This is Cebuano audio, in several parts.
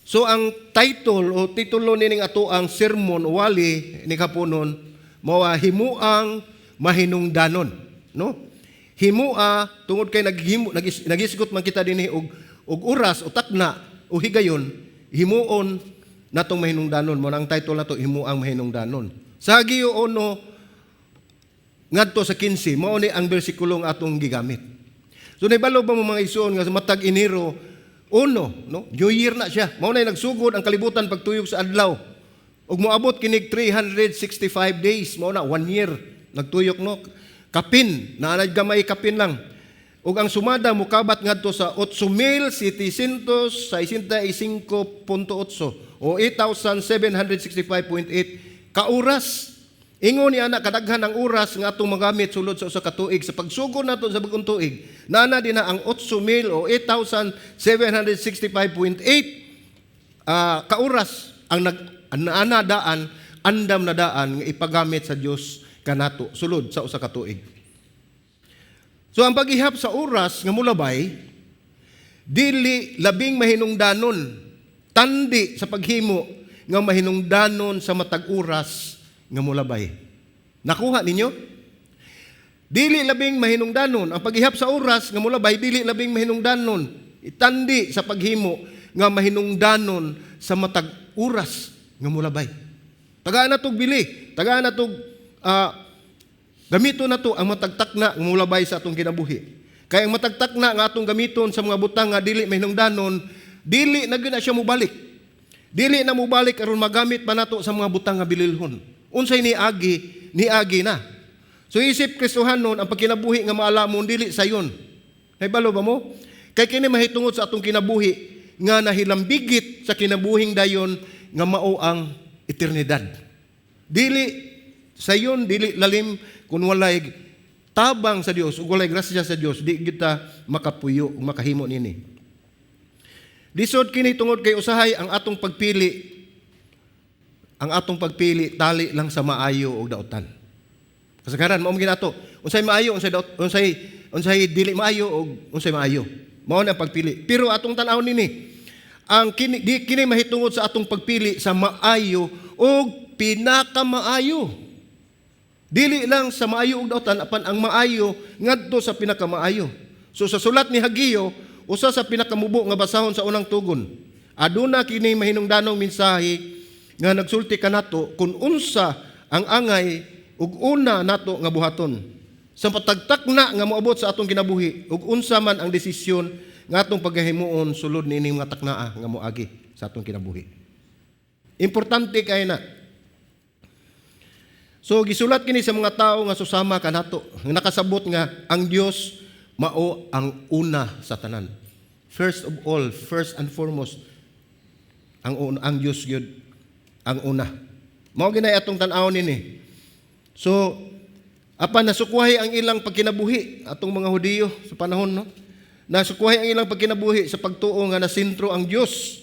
So ang title o titulo nining ato ang sermon o wali ni kapunon mao "Himuang Mahinungdanon," no? Himua tungod kay naghimo nagisgot man kita dinhi og oras o takna o higayon, himuon natong mahinungdanon. Mao ang title nato, "Himuang Mahinungdanon." Sa Hageo 1 ngadto sa 15, mao ni ang bersikulo nga atong gigamit. So nahibalo ba mo, mga igsoon, nga sa matag Enero 1, no? New Year na siya. Mao na nagsugod ang kalibutan pagtuyok sa adlaw. Ug moabot kinig 365 days, mao na one year nagtuyok, no. Kapin, naa gamay kapin lang. Ug ang sumada mukabat ngadto sa 8,765.8 o 8,765.8 ka oras. Ingon ni ana kadaghan ang oras nga atong magamit sulod sa usa ka tuig. Sa pagsugod nato sa bagong tuig, naa na ang 8,000 o 8,765.8 ka oras ang nag ana daan, andam na daan nga ipagamit sa Dios kanato sulod sa usa ka tuig. So ang pag-ihap sa oras nga mulabay dili labing mahinungdanon tandi sa paghimo nga mahinungdanon sa matag oras nga mulabay. Nakuha ninyo? Dili labing mahinungdanon ang paghihap sa oras nga mulabay, dili labing mahinungdanon itandi sa paghimo nga mahinungdanon sa matag oras nga mulabay. Tagaan na tog bili, tagaan na tog gamito na to ang matag takna nga mulabay sa atong kinabuhi. Kay ang matag takna nga atong gamiton sa mga butang nga dili mahinungdanon, dili na gyud na siya mobalik. Dili na mobalik aron magamit pa nato sa mga butang nga bililhon. Unsay niagi, niagi na. So isip Kristohanon, ang pagkinabuhi nga maalamon dili sayon. Nahibalo ba mo? Kay kini mahitungod sa atong kinabuhi nga nahilambigit sa kinabuhing dayon nga mao ang eternidad. Dili sayon, dili lalim kung walay tabang sa Dios ug walay grasya sa Dios, di kita makapuyo ug makahimo nini. Lisod kini tungod kay usahay ang atong pagpili tali lang sa maayo ug dautan. Kasagaran mao man ginato. Unsay maayo, unsay daot, unsay dili maayo ug unsay maayo. Mao na ang pagpili. Pero atong tan-awon nini, ang kini di kini mahitungod sa atong pagpili sa maayo ug pinakamaayo. Dili lang sa maayo ug dautan, apan ang maayo ngadto sa pinakamaayo. So sa sulat ni Hageo, usa sa pinakamubo nga basahon sa unang tugon. Aduna kini mahinungdanong mensahe nga nagsulti kanato kung unsa ang angay ug una nato nga buhaton sa matag takna nga moabot sa atong kinabuhi ug unsa man ang desisyon nga atong paghimuon sulod niining mga taknaa nga moagi sa atong kinabuhi. Importante kay na. So gisulat kini sa mga tao nga susama kanato, nga nakasabot nga ang Dios mao ang una sa tanan. First of all, first and foremost, ang Dios gyud ang una. Mao ginay atong tan-awon nini. So apan nasukwahi ang ilang pagkinabuhi atong mga Hudiyo sa panahon, no. Nasukwahi ang ilang pagkinabuhi sa pagtuo nga nasentro ang Dios.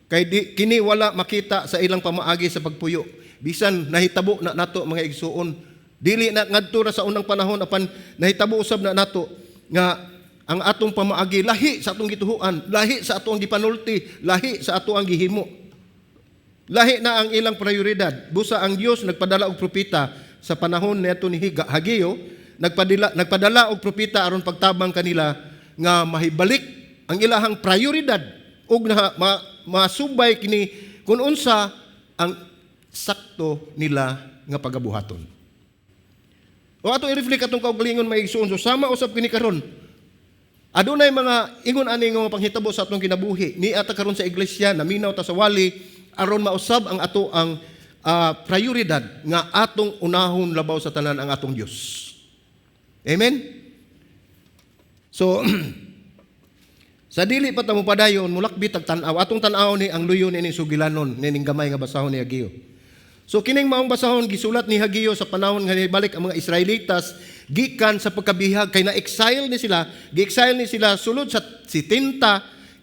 Kay di, kini wala makita sa ilang pamaagi sa pagpuyo. Bisan nahitabo na nato, mga igsuon. Dili na ngadto ra sa unang panahon, apan nahitabo usab na nato nga ang atong pamaagi lahi sa atong gituhuan, lahi sa atong gipanulti, lahi sa ato ang gihimo. Lahi na ang ilang prioridad. Busa ang Dios nagpadala og propeta sa panahon neto ni Hageo, nagpadala og propeta aron pagtabang kanila nga mahibalik ang ilahang prioridad ug na, masubay kini kung unsa ang sakto nila nga pagabuhaton. O ato i-reflect atong kaugalingon, mga igsuon, so sama usab kini karon. Adunay mga ingon ani nga mga panghitabo sa atong kinabuhi. Ni ata karon sa iglesia, naminaw ta sa wali aron mausab ang ato ang prioridad nga atong unahon labaw sa tanan ang atong Dios. Amen? So sa dili pa ta mo padayon, mulakbit tag tan-aw. Atong tan-aw ni ang luyo nining sugilanon nining gamay nga basahon ni Hageo. So kining maong basahon gisulat ni Hageo sa panahon nga nibalik ang mga Israelitas gikan sa pagkabihag, kay na-exile ni sila, gi-exile ni sila sulod sa 70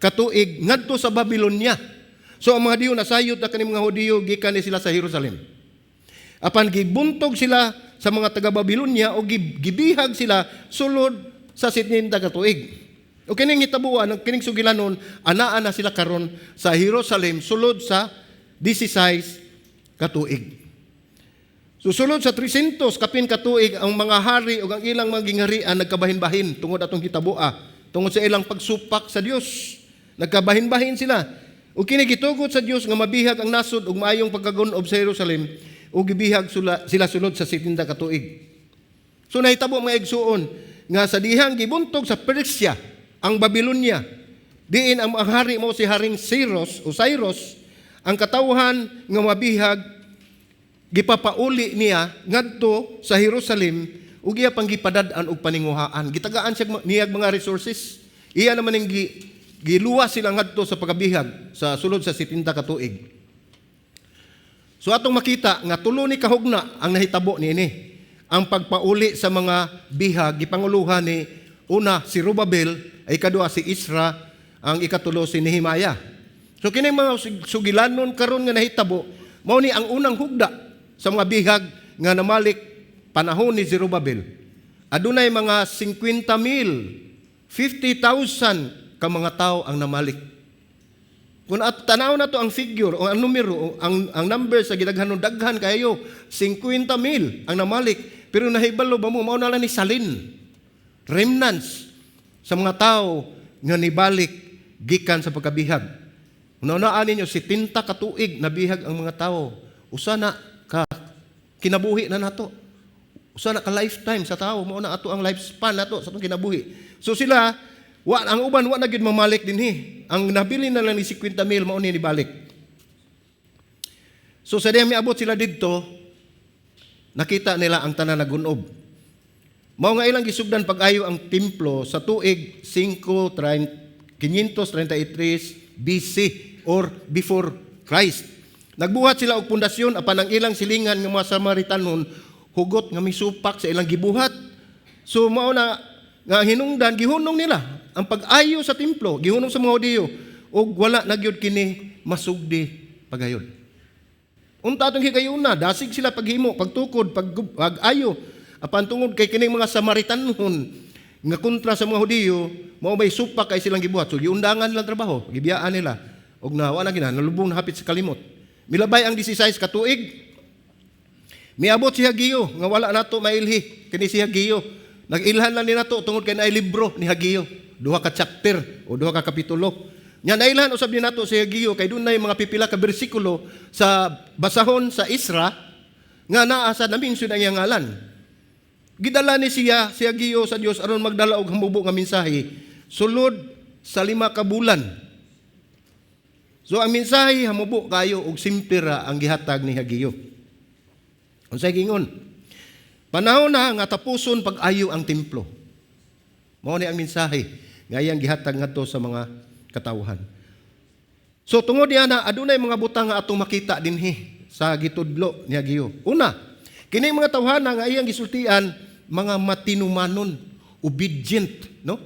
ka tuig ngadto sa Babylonia. So ang mga Diyo nasayod na kaning mga Hudiyo gikan ni sila sa Jerusalem. Apan gibuntog sila sa mga taga Babylonia o gibihag sila sulod sa 70 ka tuig. O kining hitabuan, ang kining sugilanon, anaa na sila karon sa Jerusalem sulod sa 16 katuig. Susulod sa 300 kapin katuig, ang mga hari ug ang ilang mga gingharian nagkabahin-bahin tungod atong hitaboa, tungod sa ilang pagsupak sa Dios. Nagkabahin-bahin sila. Ug kini gitugot sa Dios nga mabihag ang nasod ug maayong pagkagun-ob sa Jerusalem ug gibihag sila sulod sa 70 ka tuig. So nahitabo, mga igsuon, nga sa dihang gibuntog sa Persia ang Babylonia, diin ang hari mo si Haring Cyrus o Cyrus, ang katawhan nga mabihag gipapauli niya ngadto sa Jerusalem ug iya pang gipadad-an og paninguhaan. Gitagaan siya niyag mga resources. Iya naman ning giluwas sila ngadto sa pagkabihag sa sulod sa 70 ka tuig. So atong makita nga tulo ni kahugna ang nahitabo niini. Ang pagpauli sa mga bihag gipanguluhan ni una si Zerubbabel, ay ikaduha si Ezra, ang ikatulo si Nehemiah. So kini mga sugilanon karon nga nahitabo, mao ni ang unang hugda sa mga bihag nga namalik panahon ni Zerubbabel. Adunay mga 50 mil, 50,000 ka mga tao ang namalik. Kung at tanaw na to ang figure o ang numero, o ang number sa gidaghanon, daghan kayo, 50 mil ang namalik. Pero nahibalo ba mo, mao na lang ni salin. Remnants sa mga tao nga nibalik gikan sa pagkabihag. Unaan ninyo, 70 katuig nabihag ang mga tao. Usa na ka kinabuhi na nato. Usa na ka lifetime sa tao, mao na ato ang lifespan nato sa atong kinabuhi. So sila, wa ang uban wa na gyud mamalik dinhi. Ang nabilin na lang ni 50 mil mao ni nibalik. So sa dihang miabot sila didto, nakita nila ang tanan nagunob. Mao nga ilang gisugdan pag-ayo ang templo sa tuig 533 BC or before Christ. Nagbuhat sila og pundasyon, apan ang ilang silingan nga mga Samaritanon hugot nga misupak sa ilang gibuhat. So mao na nga hinungdan gihunong nila ang pag-ayo sa templo, gihunong sa mga Hudiyo ug wala na gyud kini masugdi pagayon. Unta atong higayuna, dasig sila paghimo, pagtukod, pag-ayo. Apan tungod kay kining mga Samaritanon nga kontra sa mga Hudiyo, mao may supak kay silang gibuhat. So giundangan nilang trabaho, gibiyaan nila. Og nawa na gina, nalubong na hapit sa kalimot. Milabay ang 16 ka tuig. Miabot si Hageo nga wala nato mailhi kini si Hageo. Nag-ilhan lang ni nato tungod kay naay libro ni Hageo, duha ka chapter o duha ka kapitulo. Nya nailhan usab ni nato si Hageo kay dunay mga pipila ka bersikulo sa basahon sa Ezra nga naa sa na-mention ang iyang ngalan. Gidala ni siya si Hageo sa Dios aron magdala og hamubo nga mensahe sulod sa 5 ka bulan. So ang mensahe hamubo kayo og simple ra ang gihatag ni Hageo. Unsay gingon? Panahon na nga tapuson pag-ayo ang templo. Mao ni ang mensahe nga iyang gihatag ngadto sa mga katawhan. So tungod niya na adunay mga butang nga atong makita dinhi sa gitudlo ni Hageo. Una, kini mga tawhana nga iyang gisultian mga matinumanon, obedient, no?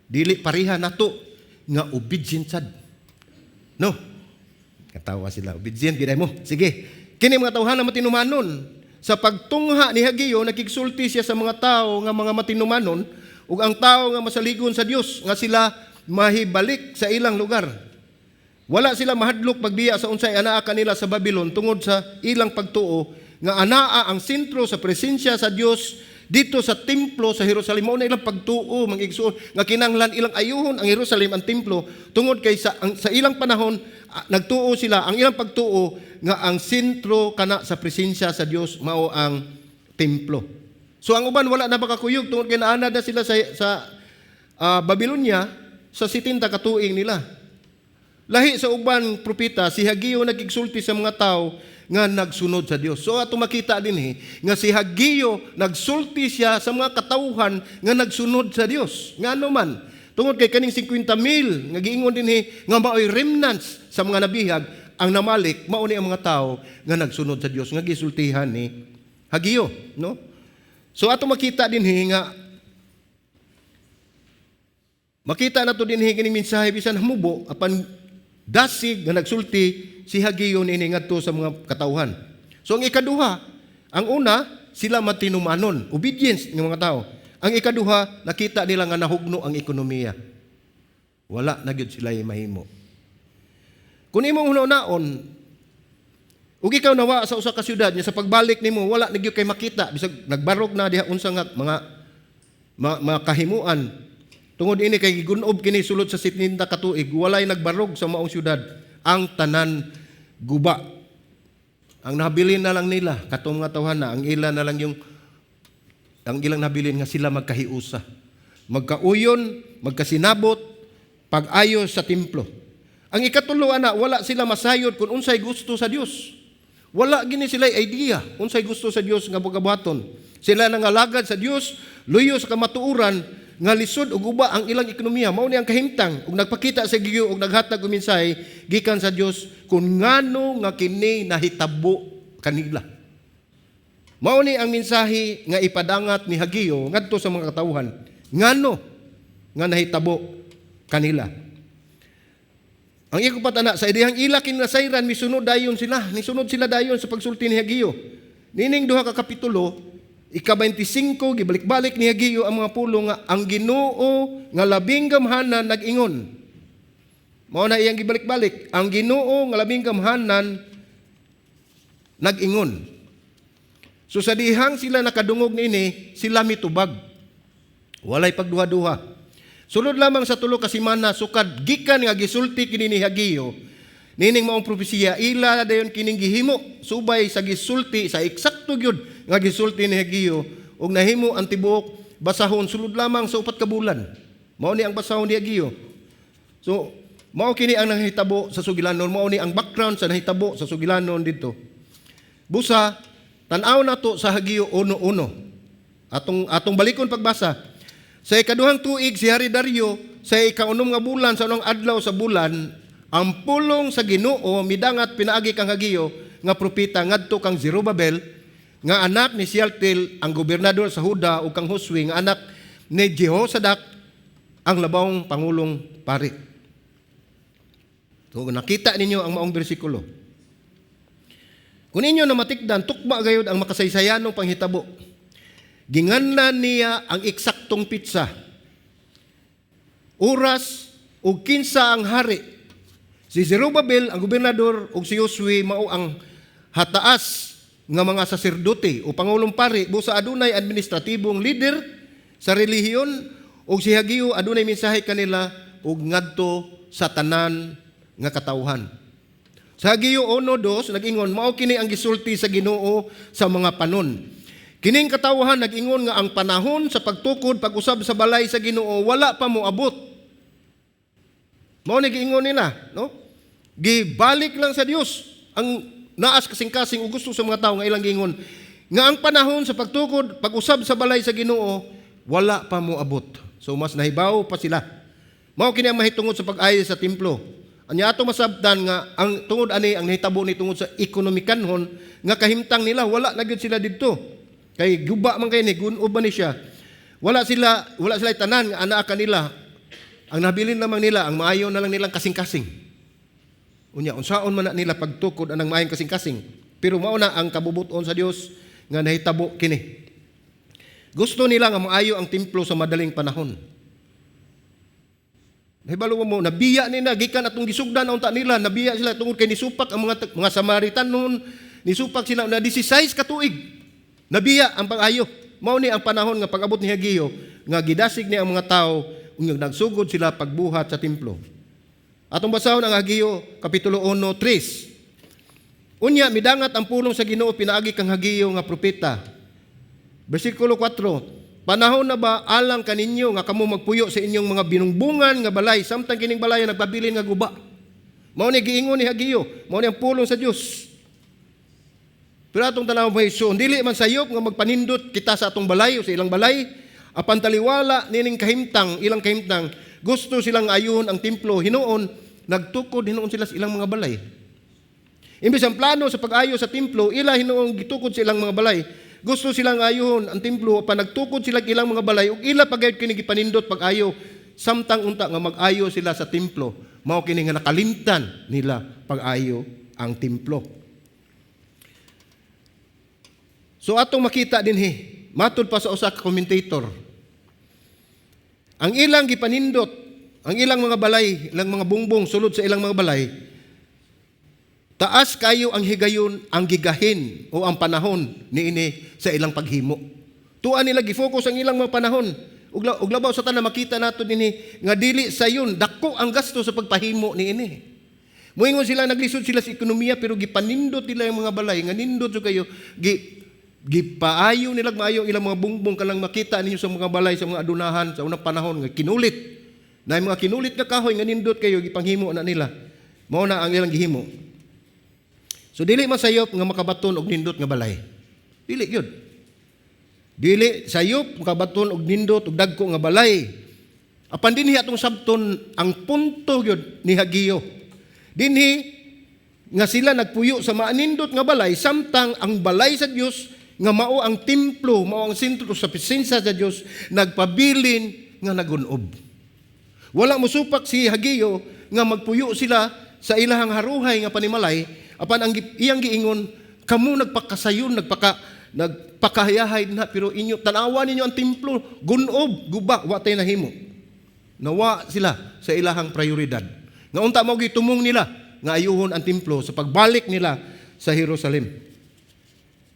Dili pareha nato nga obedient sad. No? Katawa sila, obedient gid mo. Sige. Kini mga tawhana matinumanon. Sa pagtungha ni Hageo, nakigsulti siya sa mga tao nga mga matinumanon ug ang tao nga masaligon sa Dios nga sila mahibalik sa ilang lugar. Wala sila mahadlok pagbiya sa unsay anaa kanila sa Babylon tungod sa ilang pagtuo nga anaa ang sentro sa presensya sa Dios dito sa templo sa Jerusalem. Mao na ilang pagtuo, mga igsuon, nga kinahanglan ilang ayuhon ang Jerusalem, ang templo, tungod kay sa ilang panahon nagtuo sila, ang ilang pagtuo nga ang sentro kana sa presensya sa Dios mao ang templo. So ang uban wala na makakuyog tungod kay naanad na sila sa Babylonia sa 70 katuig nila. Lahi sa uban propeta, si Hageo nagigsulti sa mga tao nga nagsunod sa Dios. So ato makita dinhi nga si Hageo nagsulti siya sa mga katawhan nga nagsunod sa Dios. Ngano man? Tungod kay kaning 50 mil nga giingon dinhi nga maoy remnants sa mga nabihag ang namalik, mao ni ang mga tao nga nagsunod sa Dios nga gisultihan ni Hageo, no? So ato makita dinhi nga makita nato dinhi kining mensahe bisan hamubo, apan dasig nga nagsulti si Hageo niini ngadto sa mga katawhan. So ang ikaduha, ang una sila matinumanon, obedience ng mga tao. Ang ikaduha, nakita nila nga nahugno ang ekonomiya. Wala na gyud sila mahimo. Kung imong hunaon, ug ikaw nawa sa usa ka syudad nya sa pagbalik nimo wala na gyud kay makita bisag nagbarog na diha unsa nga mga kahimuan tungod ini kay gigunob kini sulod sa 70 ka tuig, walay nagbarog sa maong syudad, ang tanan guba. Ang nabilin na lang nila katong mga tawhana, ang ila na lang yung ang ilang nabilin nga sila magkahiusa, magkauyon, magkasinabot pag-ayo sa templo. Ang ikatulo ana, wala sila masayod kung unsay gusto sa Dios. Wala gini sila idea unsay gusto sa Dios nga bugabuhaton. Sila nangalagad sa Dios luyo sa kamatuoran nga lisod ug guba ang ilang ekonomiya. Mao ni ang kahimtang ug nagpakita sa Giyo ug naghatag og mensahe gikan sa Dios kung ngano nga kini nahitabo kanila. Mao ni ang mensahe nga ipadangat ni Hageo ngadto sa mga katawhan. Ngano nga nahitabo kanila. Ang ikupat ana, sa idehang ila kinasayran, misunod dayon sila. Nisunod sila dayon sa pagsulti ni Hageo. Nining duha ka kapitulo, ika-25, gibalik-balik ni Hageo ang mga pulong nga ang Ginoo nga labing gamhanan nag-ingon. Mao na iyang gibalik-balik. Ang Ginoo nga labing gamhanan nag-ingon. So sa dihang sila nakadungog niini, sila mitubag. Walay pagduha-duha. Sulod lamang sa 3 ka semana sukad gikan nga gisulti kini ni Hageo, nining maong propesiya, ila dayon kining gihimo subay sa gisulti, sa eksakto gyud nga gisulti ni Hageo, ug nahimo ang tibuok basahon sulod lamang sa 4 ka bulan. Mao ni ang basahon ni Hageo. So mao kini ang nahitabo sa sugilanon, mao ni ang background sa nahitabo sa sugilanon didto. Busa tan-aw nato sa Hageo 1:1. Atong balikon pagbasa. Sa ikaduhang tuig si Hari Dario, sa ikaunom nga bulan, sa unang adlaw sa bulan, ang pulong sa Ginoo midangat pinaagi kang Hageo nga propeta ngadto kang Zerubabel nga anak ni Sealtiel, ang gobernador sa Huda, ug kang Josue nga anak ni Jehosadak, ang labawng pangulong pari. So nakita ninyo ang maong bersikulo. Kung ninyo na matikdan, tukma gayud ang makasaysayanong panghitabo. Ginganlan niya ang eksaktong pitsa, oras ug kinsa ang hari. Si Zerubabel ang gobernador ug si Josue mao ang hataas nga mga saserdote o pangulong pari, busa adunay administratibong leader sa relihiyon, ug si Hageo adunay mensahe kanila ug ngadto sa tanan nga katawhan. Sa Hageo 1:2 nag-ingon, mao kini ang gisulti sa Ginoo sa mga panon. Kining katawhan nag-ingon nga ang panahon sa pagtukod pag-usab sa balay sa Ginoo wala pa moabot. Mao ni giingon nila, no? Gibalik lang sa Dios ang naas kasing-kasing ug gusto sa mga tawo nga ilang giingon nga ang panahon sa pagtukod pag-usab sa balay sa Ginoo wala pa moabot. So mas nahibaw pa sila. Mao kini ang mahitungod sa pag-ayo sa templo. Anya ato masabtan nga ang tungod ani ang nahitabo ni tungod sa ekonomikanhon nga kahimtang nila, wala na gyud sila didto. Kay guba man kay ni, gunob man ni siya. Wala sila tanan nga anaa kanila. Ang nabilin lamang nila ang maayo na lang nilang kasing-kasing. Unya unsaon man na nila pagtukod anang maayong kasing-kasing. Pero mao na ang kabubuton sa Dios nga nahitabo kini. Gusto nila nga maayo ang templo sa madaling panahon. Nahibalo mo, nabiya nila gikan atong gisugdan unta nila, nabiya sila tungod kay nisupak ang mga Samaritan noon, nisupak sila na 16 ka tuig. Nabiya ang pag-ayo. Mao ni ang panahon nga pag-abot ni Hageo nga gidasig niya ang mga tao ug nagsugod sila pagbuhat sa templo. Atong basahon ang Hageo kapitulo 1:3. Unya midangat ang pulong sa Ginoo pinaagi kang Hageo nga propeta. Bersikulo 4. Panahon na ba alang kaninyo nga kamo magpuyo sa inyong mga binungbungan nga balay samtang kining balay nagpabilin nga guba? Mao ni giingon ni Hageo, mao ni ang pulong sa Dios. Pero atong tan-awon pa, so, dili man sayop nga magpanindot kita sa atong balay o sa ilang balay, apan taliwala nining kahimtang, ilang kahimtang, gusto silang ayuhon ang templo, hinuon, nagtukod hinuon sila sa ilang mga balay. Imbes ang plano sa pag-ayo sa templo, ila hinuon gitukod sa ilang mga balay. Gusto silang ayuhon ang templo, apan nagtukod sila ilang mga balay, ug ila pagayod kini gipanindot pag-ayo, samtang unta nga mag-ayo sila sa templo, mao kini nga nakalimtan nila pag-ayo ang templo. So atong makita dinhi, matud pa sa usa ka commentator, ang ilang gipanindot Ang ilang mga balay, ilang mga bungbong sulod sa ilang mga balay, taas kayo ang higayon, ang gigahin o ang panahon niini sa ilang paghimo. Tuan nila gifocus ang ilang mga panahon. Ug labaw sa tanan, makita nato dinhi nga dili sayon, dako ang gasto sa pagpahimo niini. Moingon sila naglisod sila sa ekonomiya, pero gipanindot nila yung mga balay nga nindot so kayo, gipaayo nila maayo ilang mga bungbong, kanang makita ninyo sa mga balay sa mga adunahan sa unang panahon nga kinulit. Na mga kinulit nga kahoy nga nindot kayo, gipanghimo na nila. Mao na ang ilang gihimo. So dili masayop nga makabaton og nindot nga balay. Dili gyud. Dili sayop makabaton og nindot og dagko nga balay. Apan dinhi atong sabton ang punto gyud ni Hageo. Dinhi nga sila nagpuyo sa maanindot nga balay samtang ang balay sa Dios nga mao ang templo, mao ang sentro sa presensya sa Dios, nagpabilin nga nagunob. Wala mosupak si Hageo nga magpuyo sila sa ilahang haruhay nga panimalay, apan ang iyang giingon, kamo nagpakasayon, nagpakahayahay na, pero inyo tanawa ninyo ang templo, gunob, guba, wa tay nahimo. Nawa sila sa ilahang prioridad. Nga unta mao gitumong nila nga ayuhon ang templo sa pagbalik nila sa Jerusalem.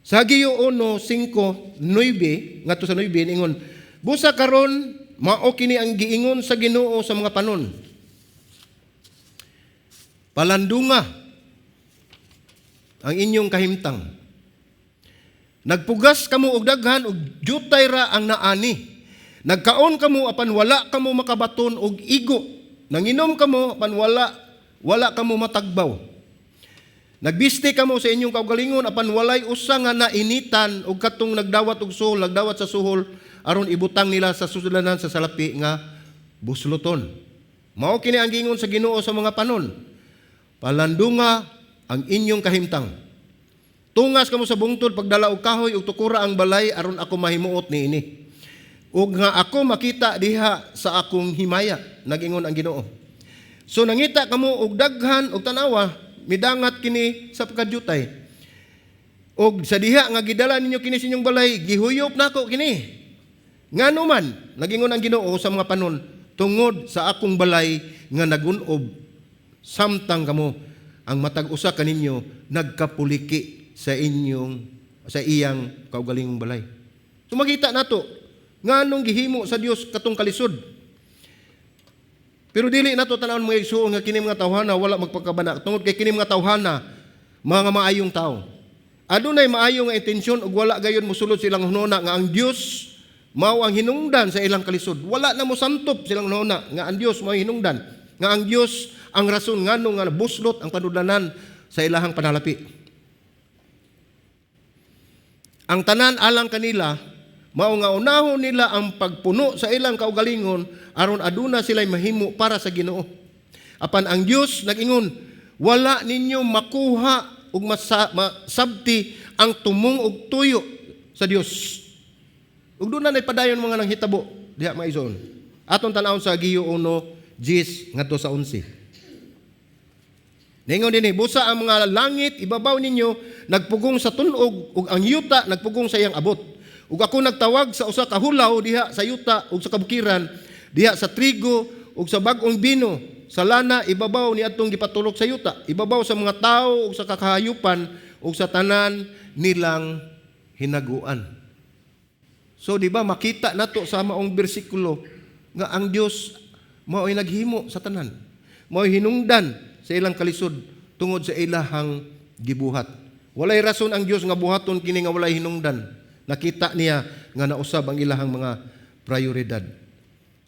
Sa Hageo 1, 5, 9, ngadto sa 9, ingon, "Busa karon mao kini ang giingon sa Ginoo sa mga panon. Palandunga ang inyong kahimtang. Nagpugas kamo og daghan ug jutay ra ang naani. Nagkaon kamo apan wala kamo makabaton og igo. Nanginom kamo apan wala kamo matagbaw. Nagbisti kamo sa inyong kaugalingon apan walay usa nga nainitan og katong nagdawat og suhol, nagdawat sa suhol aron ibutang nila sa sudlanan sa salapi nga busloton. Mao kini ang giingon sa Ginoo sa mga panon. Palandunga ang inyong kahimtang. Tungas kamo sa bungtod pagdala og kahoy ug tukura ang balay aron ako mahimuot niini. Ug nga ako makita diha sa akong himaya," nagingon ang Ginoo. So nangita kamo og daghan og tanawa, midangat kini sa pagkadyutay. Og sa diha nga gidala ninyo kini sa inyong balay, gihuyop nako kini. Ngano man, nagingon ang Ginoo sa mga panon, tungod sa akong balay nga nagunob samtang kamo ang matag usa kaninyo nagkapuliki sa iyang kaugalingong balay. So makita nato nganong gihimo sa Dios katong kalisod. Pero dili nato tan-awon, mga igsuon, nga kini mga tawhana wala magpagkabana tungod kay kini mga tawhana mga maayong tao. Adunay maayo nga intensyon ug wala gayon mosulod silang hunona nga ang Dios mao ang hinungdan sa ilang kalisod. Wala na mosantop silang hunona nga ang Dios mao ang hinungdan, nga ang Dios ang rason ngano nga buslot ang panudlanan sa ilahang panalapi. Ang tanan alang kanila mao nga unahon nila ang pagpuno sa ilang kaugalingon aron aduna sila mahimo para sa Ginoo. Apan ang Dios nag-ingon, wala ninyo makuha ug masabti ang tumong og tuyo sa Dios. Ug doon na padayon mga nanghitabo diha, mga igsoon. Atong tan-awon sa Hageo 1:10 ngadto sa 11. Ningon dinhi, "Busa ang mga langit ibabaw ninyo nagpugong sa tunog ug ang yuta nagpugong sa iyang abot. Ug ako nagtawag sa usa ka hulaw diha sa yuta ug sa kabukiran, diha sa trigo ug sa bag-ong bino, sa lana ibabaw ni atong gipatulok sa yuta, ibabaw sa mga tawo ug sa kakahayupan ug sa tanan nilang hinaguan." So di ba makita nato sa maong bersikulo nga ang Dios mao'y naghimo sa tanan. Mao'y hinungdan sa ilang kalisod tungod sa ilahang gibuhat. Walay rason ang Dios nga buhaton kini nga walay hinungdan. Nakita niya nga nausab ang ilahang mga prioridad.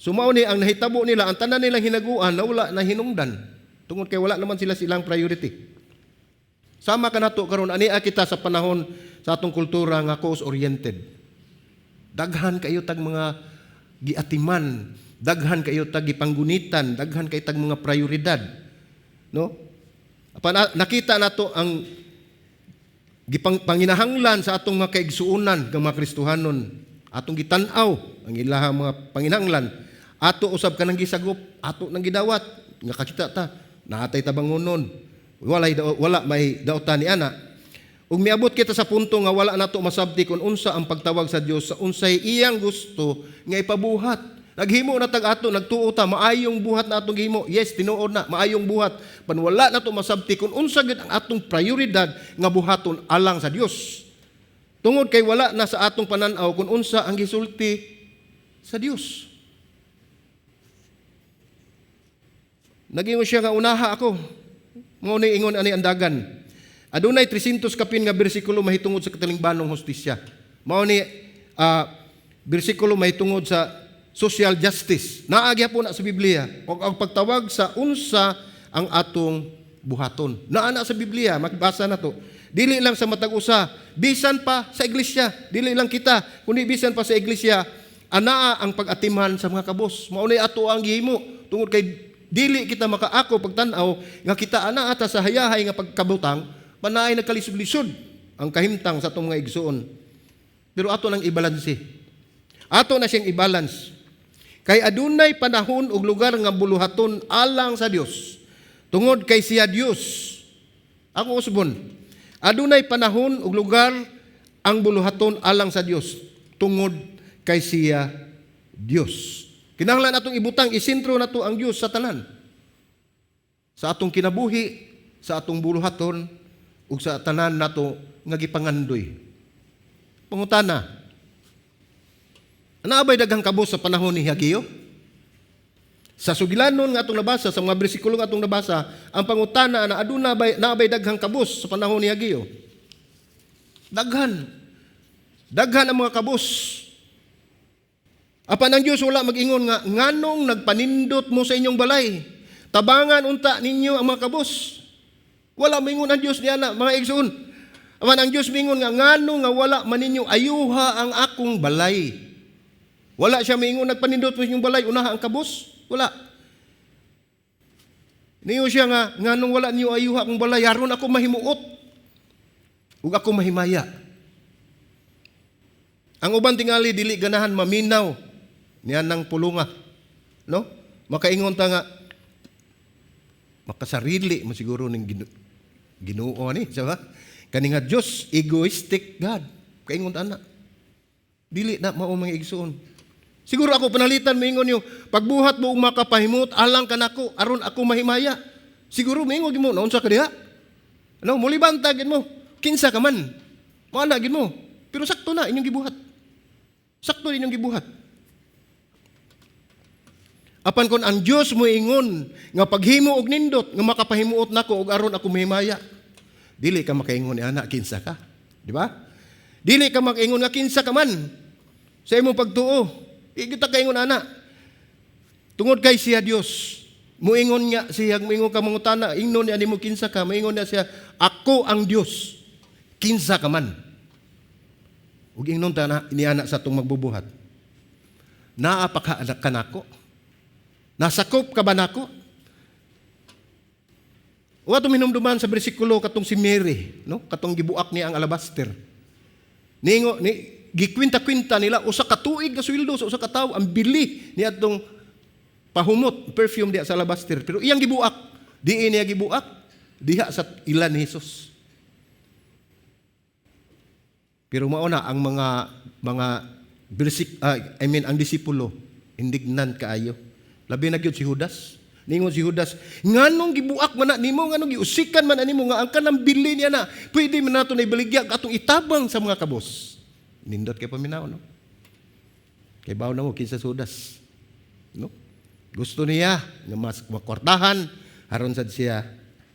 So mao ni ang nahitabo nila, ang tanan nilang hinaguan na wala na hinungdan tungod kay wala naman sila silang priority. Sama kanato karon, ania kita sa panahon sa atong kultura nga cause oriented. Daghan kayo tag mga giatiman, daghan kayo tag gipanggunitan, daghan kayo tag mga prioridad. No? Apan nakita nato ang panginahanglan sa atong mga kaigsuonan nga mga Kristohanon. Atong gitan-aw ang ilahang mga panginahanglan. Ato usab kanang gisagop, ato nang gidawat nga kakita ta, naatay tabangonon. Wala may daotan ni ana. Ug miabot kita sa punto nga wala nato masabti kung unsa ang pagtawag sa Dios sa unsay iyang gusto nga ipabuhat. Naghimo na tag ato, nagtuo ta, maayong buhat na atong gihimo. Yes, tinuod na, maayong buhat. Pan wala na to masabti kung unsa gyud ang atong prioridad nga buhaton alang sa Dios. Tungod kay wala na sa atong pananaw kung unsa ang gisulti sa Dios. Nagingon siya nga unaha ako. Mao ni ingon ani ang dagan. Adunay 300 kapin nga bersikulo mahitungod sa katilingbanong hustisya. Mao ni bersikulo mahitungod sa social justice. Naa gyapon na sa Biblia og ang pagtawag sa unsa ang atong buhaton. Naa na sa Biblia, magbasa na to. Dili lang sa matag usa, bisan pa sa iglesia, dili lang kita, kundi bisan pa sa iglesia, anaa ang pag-atiman sa mga kabos. Mao ni ato ang gihimo tungod kay dili kita makaako pagtan-aw nga kita ana ata sa hayahay nga pagkabutang, panaay nagkalisod-lisod ang kahimtang sa atong mga igsuon. Pero ato nang ibalanse. Ato na siyang i-balance. Kay adunay panahon ug lugar nga buluhaton alang sa Dios. Tungod kay siya Dios. Ako usbon. Adunay panahon ug lugar ang buluhaton alang sa Dios tungod kay siya Dios. Kinahanglan atong ibutang isentro nato ang Dios sa tanan. Sa atong kinabuhi, sa atong buluhaton ug sa tanan nato nga gipangandoy. Pangutana, naa bay daghang kabos sa panahon ni Hageo? Sa sugilanon nga atong nabasa, sa mga bersikulo nga atong nabasa, ang pangutana na aduna bay, naa bay daghang kabos sa panahon ni Hageo? Daghan. Daghan ang mga kabos. Apan ang Dios wala mag-ingon nga nganong nagpanindot mo sa inyong balay. Tabangan unta ninyo ang mga kabos. Wala maingon ang Dios niya na mga igsoon. Apan ang Dios mingon nga ngano nga wala man ninyo ayuha ang akong balay. Wala siya maingon nagpanindot mo sa inyong balay, unaha ang kabos. Wala. Niyo siya nga nganong wala niyo ayuha akong balay, aron ako mahimuot ug ako mahimaya. Ang uban tingali dili ganahan maminaw niya ng pulunga. No? Makaingon ta nga makasarili mo siguro ning Ginoo ni, sa ba? Kani nga Dios egoistic God. Kaingon ta na. Dili na mao, mga igsoon. Siguro ako panalitan moingon yung pagbuhat mo og makapahimut alang kanako aron ako mahimaya. Siguro moingon gyud mo naunsa ka diha? Ano, mulibanta gid mo. Kinsa ka man. Mo ana gid mo. Pero sakto na inyong gibuhat. Sakto inyong gibuhat. Apan kon ang Dios moingon nga paghimo og nindot nga makapahimuot nako og aron ako mahimaya. Dili ka makaingon ni ana kinsa ka. Di ba? Dili ka makaingon nga kinsa ka man sa imong pagtuo. Di kita kaingon ana. Tungod kay siya Dios. Muingon nga siya, muingon ka mangutana, ingnon niya nimo kinsa ka, muingon niya siya, ako ang Dios. Kinsa ka man. Ug ingnon ta na iniana sa atong magbubuhat. Naa pa ka kanako? Nasakop ka ba nako? O atong minumduman sa bersikulo katong si Mary, no? Katong gibuak niya ang alabaster. Ningo ni gikwinta-kwinta nila usa ka tuig nga sweldo sa usa ka tawo ang bili ni atong pahumot perfume diha sa alabaster, pero iyang gibuak, diin niya gibuak diha sa ilan ni Jesus. Pero mao na ang mga bersik, I mean, ang disipulo indignant kaayo, labi na gyud si Judas. Ningon si Judas, nganong gibuak man na nimo, nganong giusikan man na nimo nga ang kanang bili niya na pwede man nato na ibaligya atong itabang sa mga kabos. Nindot kay paminaw, no? Kay baw na mo kinsa si Judas. No? Gusto niya nga mas makwartahan, aron sad siya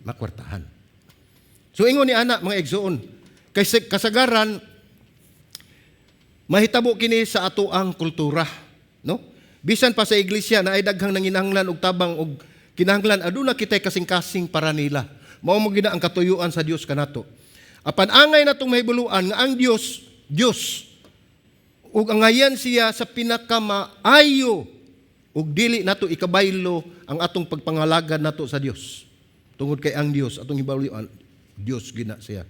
makwartahan. So ingon ni ana, mga igsoon, kay kasagaran mahitabo kini sa ato ang kultura, no? Bisan pa sa iglesia na ay daghang nanginahanglan og tabang og kinahanglan aduna kitay kasing-kasing para nila. Mao mo gina ang katuyuan sa Dios kanato. Apan angay natong mahibuluan nga ang Dios Dios ug angayan siya sa pinakamaayo ug dili nato ikabaylo ang atong pagpangalagad nato sa Dios. Tungod kay ang Dios atong hibaluan, Dios gina siya.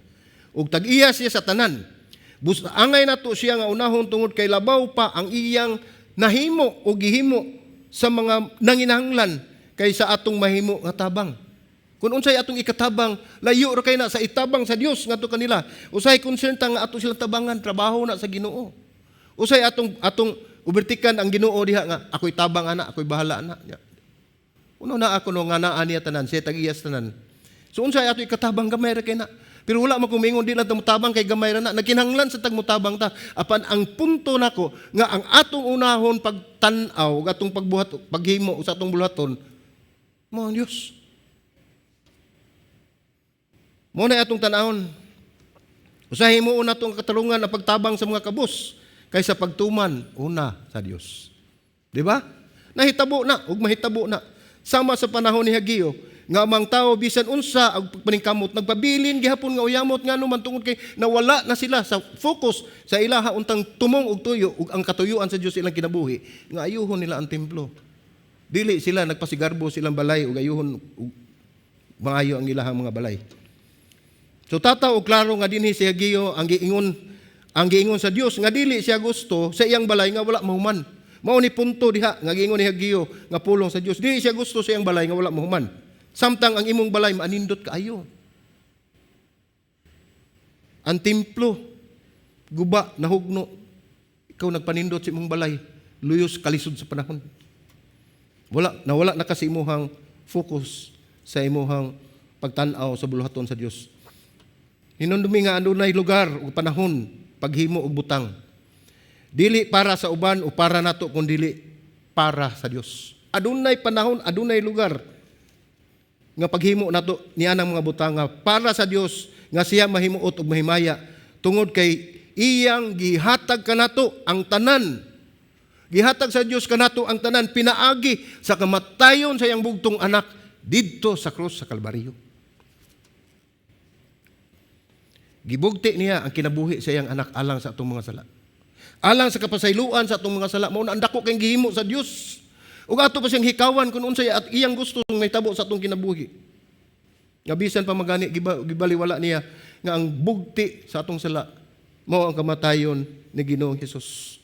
Ug tag-iya siya sa tanan. Bus angay nato siya nga unahon tungod kay labaw pa ang iyang nahimo o gihimo sa mga nanginahanglan kaysa atong mahimo nga tabang. Kung unsay atong ikatabang, layo ra kay na sa itabang sa Dios ngadto kanila. Usay concern ta nga ato silang tabangan, trabaho na sa Ginoo. Usay atong atong Ubertikan ang Ginoo diha nga ako'y tabang ana, ako'y bahala ana. Uno na ako no nga naa niya tanan, siya tag-iyas tanan. So unsa ato ikatabang, gamay ra kay na. Pero wala man kumingon di lang ta motabang kay gamay ra na. Nagkinahanglan sa tag motabang ta. Apan ang punto nako nga ang atong unahon pagtan-aw ug atong pagbuhat, paghimo sa atong buhaton mao ang Dios. Mao na atong tan-awon. Usahay himuon nato ang katarungan ang pagtabang sa mga kabus kaysa pagtuman una sa Dios. Di ba? Nahitabo na ug mahitabo na. Sama sa panahon ni Hageo, nga amang tao bisan unsa ang pagpaningkamot, nagpabilin gihapon nga uyamot, ngano man? Tungod kay nawala na sila sa focus sa ilaha untang tumong og tuyo ug ang katuyuan sa Dios ilang kinabuhi nga ayuhon nila ang templo. Dili sila nagpasigarbo silang balay ug ayuhon ug maayo ang ilahang mga balay. So tataw og klaro nga dinhi si Hageo ang giingon sa Dios nga dili siya gusto sa iyang balay nga wala mahuman. Mao ni punto diha nga giingon ni Hageo nga pulong sa Dios. Dili siya gusto sa iyang balay nga wala mahuman. Samtang ang imong balay maanindot kaayo. Ang templo guba, nahugno. Ikaw nagpanindot sa imong balay, luyos kalisod sa panahon. Wala, nawala na kasi imuhang focus sa imuhang pagtan-aw sa buluhaton sa Dios. Hinumdumi nga adunay lugar ug panahon paghimo og butang. Dili para sa uban o para nato, kundi para sa Dios. Adunay panahon, adunay lugar nga paghimo nato niya ng mga butang nga para sa Dios, nga siya mahimuot ug mahimaya tungod kay iyang gihatag kanato ang tanan. Gihatag sa Dios kanato ang tanan pinaagi sa kamatayon sa iyang bugtong anak didto sa krus sa Kalbaryo. Gibugti niya ang kinabuhi sa iyang anak alang sa atong mga sala. Alang sa kapasayloan sa atong mga sala, mao na ang dako kay gihimo sa Dios. Ug ato pa siyang hikawan kung unsay at iyang gusto nga mahitabo sa atong kinabuhi. Nga bisan pa magani gibaliwala niya nga ang bugti sa atong sala mao ang kamatayon ni Ginoong Hesus.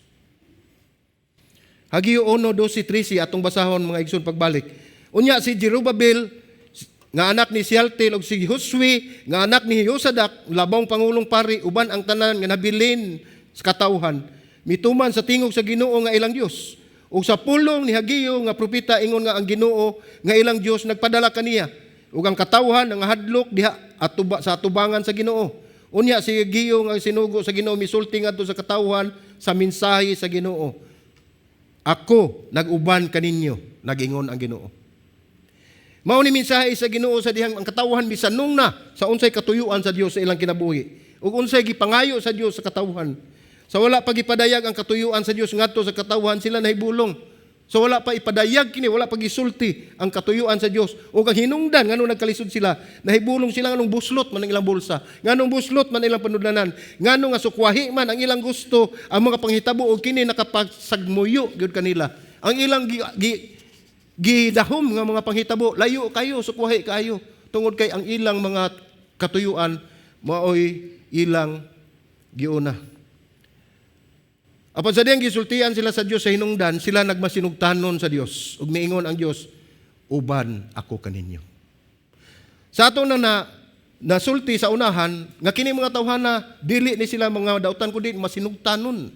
Hageo 1:12-13 atong basahon, mga igsoon, pagbalik. Unya si Jerubabel nga anak ni Sealtiel ug si Josue nga anak ni Josadak, labong pangulong pari, uban ang tanan nga nabilin sa katawhan, mituman sa tingog sa Ginoo nga ilang Dios ug sa pulong ni Hageo nga propeta, ingon nga ang Ginoo nga ilang Dios nagpadala kaniya, ug ang katawhan nga hadlok diha atuba sa atubangan sa Ginoo. Unya si Hageo nga sinugo sa Ginoo misulti ngadto sa katawhan sa mensahe sa Ginoo: "Ako nag-uban kaninyo, nagingon ang Ginoo." Mao ni mensahe sa Ginoo sa dihang ang katawhan misanong na sa unsay katuyuan sa Dios sa ilang kinabuhi ug unsay gipangayo sa Dios sa katawhan. Sa wala pa gipadayag ang katuyuan sa Dios ngadto sa katawhan, sila nahibulong. So wala pa ipadayag kini, wala pa gisulti ang katuyuan sa Dios. Ug ang hinungdan ngano nagkalisod sila, nahibulong sila nganong buslot man ang ilang bulsa, nganong buslot man ilang panudlanan, ngano nga sukwahi man ang ilang gusto, ang mga panghitabo, ug kini nakapagsagmuyo gyud kanila. Ang ilang gidahom nga mga panghitabo, layo kayo, sukwahi kayo, tungod kay ang ilang mga katuyuan maoy ilang giuna. Apan sa diyang gisultian sila sa Dios sa hinungdan, sila nagmasinugtanon sa Dios. Ug miingon ang Dios, "Uban ako kaninyo." Sa ato na nasulti sa unahan nga kini mga tawhana dili ni sila mga dautan kundi masinugtanon,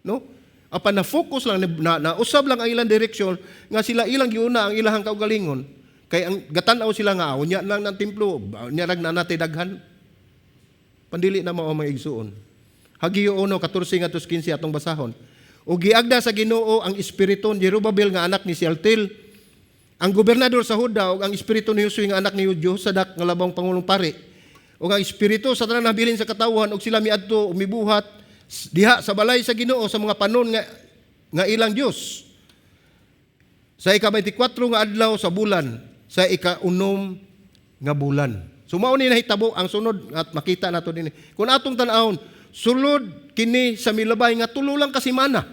no? Apan na focus lang na usab lang ang ilang direksyon nga sila ilang giuna ang ilahang kaugalingon, kay ang gatan-aw sila nga unya lang ng templo, unya rag na natay daghan. Pandili na mao, mga igsuon. Hageo 1:14 ngadto 15 atong basahon. Ug giagda sa Ginoo ang espiritu ni Jerubabel nga anak ni Sealtiel, ang gobernador sa Juda, ug ang espiritu ni Josue nga anak ni Josadak nga labong pangulong pari, ug ang espiritu sa tanan nabilin sa katawhan, ug sila miadto ug mibuhat diha sa balay sa Ginoo sa mga panon nga ilang Dios. Sa ika-24 nga adlaw sa bulan, sa ika-6 nga bulan. So mao ni nahitabo ang sunod at makita nato dinhi. Kung atong tan-awon, sulod kini sa milabay nga 3 lang ka semana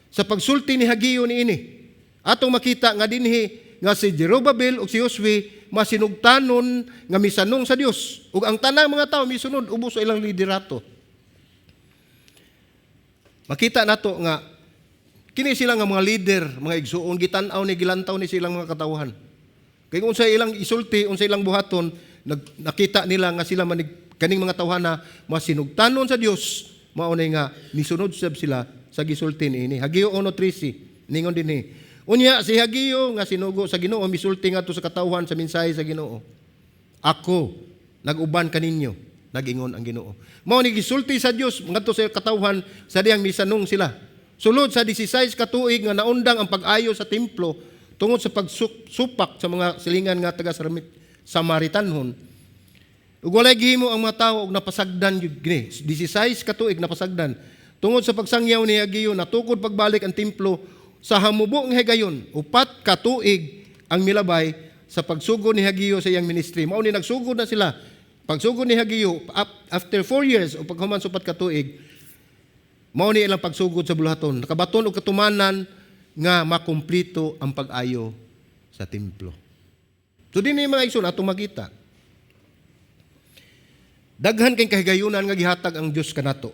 sa pagsulti ni Hageo niini. Atong makita nga dinhi nga si Jerubabel ug si Josue masinugtanon nga misanong sa Dios, ug ang tanang mga tawo misunod ubos sa ilang liderato. Makita nato nga kini sila nga mga leader, mga igsuon, gitan-aw ni, gilantaw ni silang mga katawhan. Kay kung unsay ilang isulti, unsay ilang buhaton, nakita nila nga sila manig kaning mga tawhana masinugtanon sa Dios, mao na nga misunod sab sila. sa gisulti niini. Hageo 1:13 ningon dinhi. Unya si Hageo nga sinugo sa Ginoo misulti ngadto sa katawhan sa mensahe sa Ginoo. "Ako nag-uban kaninyo, nag-ingon ang Ginoo." Mao ni gisulti sa Dios ngadto sa katawhan sa dihang misanong sila. Sulod sa 16 ka tuig nga naundang ang pag-ayo sa templo tungod sa pagsupak sa mga silingan nga taga Samaritanhon. Ug walay gihimo ang mga tawo og napasagdan gyud kini. 16 ka tuig napasagdan. Tungod sa pagsangyaw ni Hageo, natukod pagbalik ang templo sa hamubo nga higayon. 4 ka tuig ang milabay sa pagsugod ni Hageo sa iyang ministry. Mao ni nagsugod na sila. Pagsugod ni Hageo, after 4 years o paghuman sa 4 ka tuig, mao ni ilang pagsugod sa buluhaton. Nakabaton og katumanan nga makumplito ang pag-ayo sa templo. So dinhi, mga igsoon, atong makita. Daghan kay kahigayunan nga gihatag ang Dios kanato.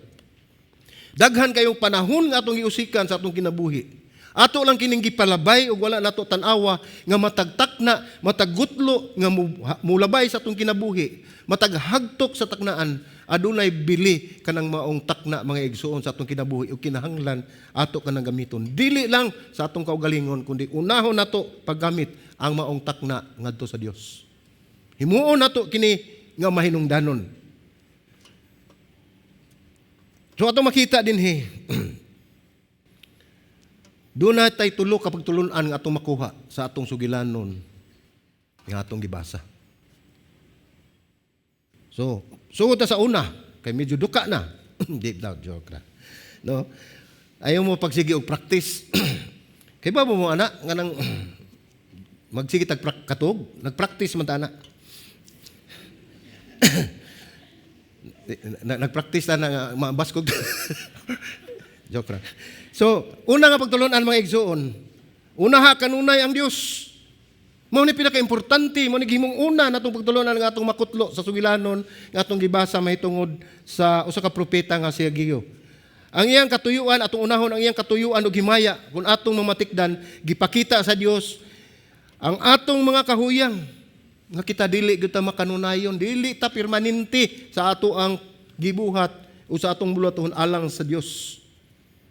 Daghan kayong panahon nga atong giusikan sa atong kinabuhi. Ato lang kining gipalabay ug wala nato tan-awa nga matag takna, matag gutlo nga mulabay sa atong kinabuhi, matag hagtok sa taknaan, adunay bili kanang maong takna, mga igsuon, sa atong kinabuhi ug kinahanglan ato kanang gamiton. Dili lang sa atong kaugalingon kundi unahon nato paggamit ang maong takna ngadto sa Dios. Himuon nato kini nga mahinungdanon. So atong makita dinhi, doon na tay tulo ka pagtulunan nga atong makuha sa atong sugilanon nga atong gibasa. So, sugod ta sa una kay medyo duka na. Di daw, joke ra. No? Ayaw mo pagsige og practice. Kay ba mo ana nga nang magsige tag katug, nagpractice man ta ana. Nagpractice na nga mabaskog. Joke ra. So, una nga pagtulunan, mga igsuon, unaha kanunay ang Dios. Mao ni pinakaimportante, mao ni gihimong una natong pagtulunan nga atong makutlo sa sugilanon nga atong gibasa mahitungod sa usa ka propeta nga si Hageo. Ang iyang katuyuan, atong unahon ang iyang katuyuan ug himaya. Kung atong mamatikdan, gipakita sa Dios ang atong mga kahuyang nga kita dili gyud ta makanunayon, dili ta permanente sa ato ang gibuhat o sa atong buluhaton alang sa Dios.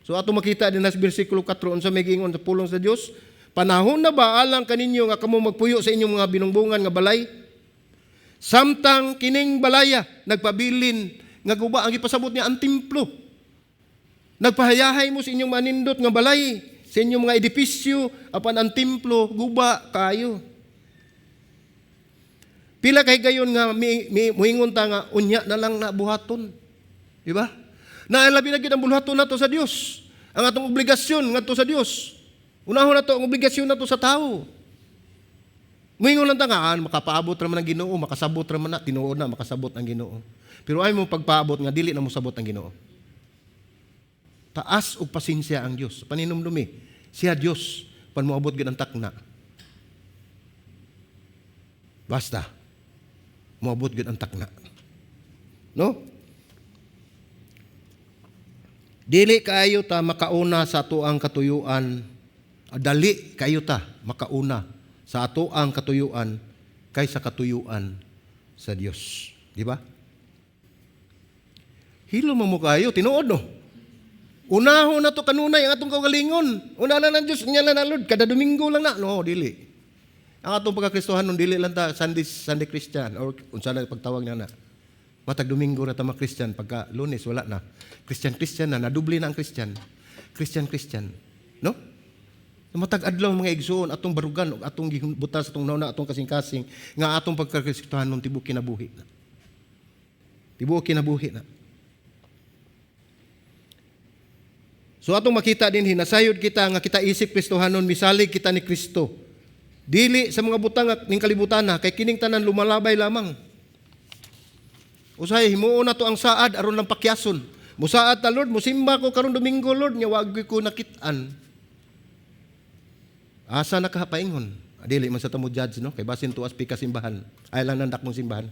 So atong makita din sa bersikulo 4 unsa may giingon sa pulong sa Dios: "Panahon na ba alang kaninyo nga kamo magpuyo sa inyong mga binungbungan nga balay? Samtang kining balaya nagpabilin nga guba." Ang gipasabot niya ang templo. Nagpahayahay mo sa inyong manindot nga balay, sa inyong mga edipisyo, apan ang templo guba kayo. Pila kay gayon nga mi, muingon ta nga unya na lang na buhaton. Di ba? Na labi na gyud ang buluhaton nato sa Dios. Ang atong obligasyon ngadto sa Dios. Unahon nato ang obligasyon nato sa tao. Muingon lang ta nga, ah, makapaabot ra man ang Ginoo, makasabot ra man na, tinuod na makasabot ang Ginoo. Pero ay mo pagpaabot nga dili na mosabot ang Ginoo. Taas og pasensya ang Dios. Paninumdumi, siya Dios pan moabot gid ang takna. Basta moabot gid ang takna. No? Dili kaayo ta makauna sa atoang katuyuan, dali kaayo ta makauna sa atoang katuyuan kaysa katuyuan sa Dios. Di ba? Hilo mo mo kayo, tinuod, no? Unahon na to kanunay ang atong kaugalingon. Una na ng Diyos, niya na na, Lord. Kada Domingo lang na. No, dili. Ang atong pagkakristohanon, dili lang ta Sunday, Sunday Christian or unsa na pagtawag niya na. Matag Domingo ra ta mga Christian, pagka Lunes wala na. Christian Christian na, nadubli na ang Christian. Christian Christian. No? Matag adlaw, mga igsoon, atong barugan ug atong gibutas atong nauna atong kasing-kasing nga atong pagkakristohanon tibuok kinabuhi na. Tibuok kinabuhi na. So atong makita din, hinasayod kita nga kita isip Kristohanon misalig kita ni Kristo. Dili sa mga butang ning kalibutan na kay kining tanan lumalabay lamang. Usahay himuon nato ang saad aron lang pakyason. Musaad ta, "Lord, musimba ko karon Domingo, Lord, nya wa ko nakit-an." Asa na ka paingon? Dili man sa tamo judge, no, kay basin tuas pika simbahan. Ay lang nandak mong simbahan.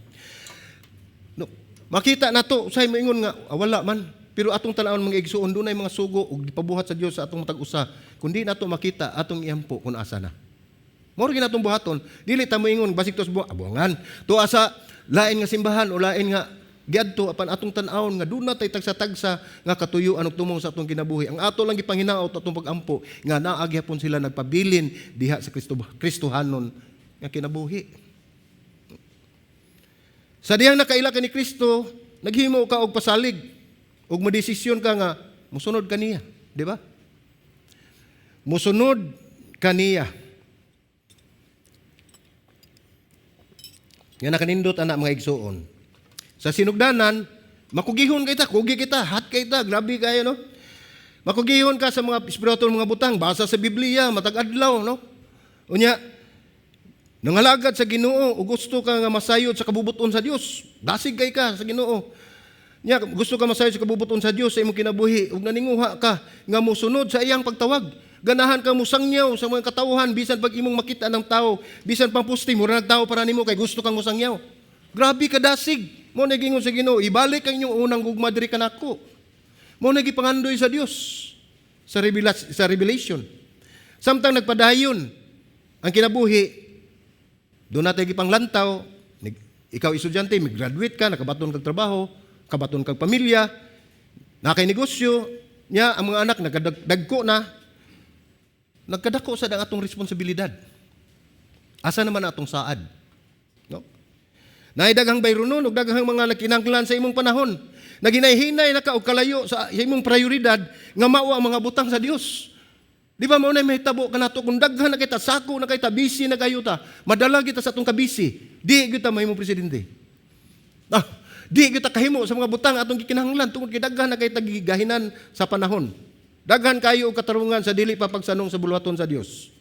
No, makita nato usahay moingon nga ah, wala man. Pero atong tan-awon, mga igsuon, dunay mga sugo ug gipabuhat sa Dios sa atong matag usa. Kundi nato makita, atong iampo kung asa na. Mao ra atong buhaton, dili ta moingon basig tos buangan. Tuwa sa lain nga simbahan o lain nga giadto apan atong tan-awon nga duna tay tagsa-tagsa nga katuyuan ug tumong sa atong kinabuhi. Ang ato lang gipanginaot atong pagampo nga naa gihapon sila nagpabilin diha sa Kristo, Kristohanon nga kinabuhi. Sa dihang nakaila ka ni Kristo, naghimo ka og pasalig ug modesisyon ka nga musunod kaniya, di ba? Musunod kaniya. Nga nakanindot ana, mga igsuon. Sa sinugdanan, makugihon kita, kugi kita, hot kita, grabe kayo, no? Makugihon ka sa mga espiritual mga butang, basa sa Biblia, matag adlaw, no? Unya, nangalagad sa Ginoo, ug gusto ka nga masayod sa kabubuton sa Dios. Dasig kay ka sa Ginoo. Nya, gusto ka masayod sa kabubuton sa Dios sa imong kinabuhi, ug naninguha ka nga mosunod sa iyang pagtawag. Ganahan ka musangyaw sa mga katawhan bisan pag imong makita ng tao, bisan pang pusti mura nagtao para nimo kay gusto kang musangyaw. Grabe ka dasig. Mao na gingon sa Ginoo, ibalik ang inyong unang gugma diri kanako. Mao na gipangandoy sa Dios sa Revelation. Samtang nagpadayon ang kinabuhi, duna tay gipanglantaw, ikaw estudyante, mag-graduate ka, nakabaton kag trabaho, kabaton kag pamilya, nakay negosyo, nya ang mga anak nagdagko na, nagkadako sa ang atong responsibilidad. Asa naman atong saad? No? Naay daghang bayronon ug daghang mga nagkinahanglan sa imong panahon. Naghinay-hinay na ka og kalayo sa imong prioridad nga mao ang mga butang sa Dios. Di ba mao na mahitabo kanato kung daghan na kita, sako na kita, busy na kayo ta, madala kita sa atong kabisi, di kita mahimong presidente. Di kita kahimo sa mga butang atong gikinahanglan tungod kay daghan na kay gigahinan sa panahon. Daghan kayo og katarungan sa dili pa pagsanong sa buluhaton sa Dios.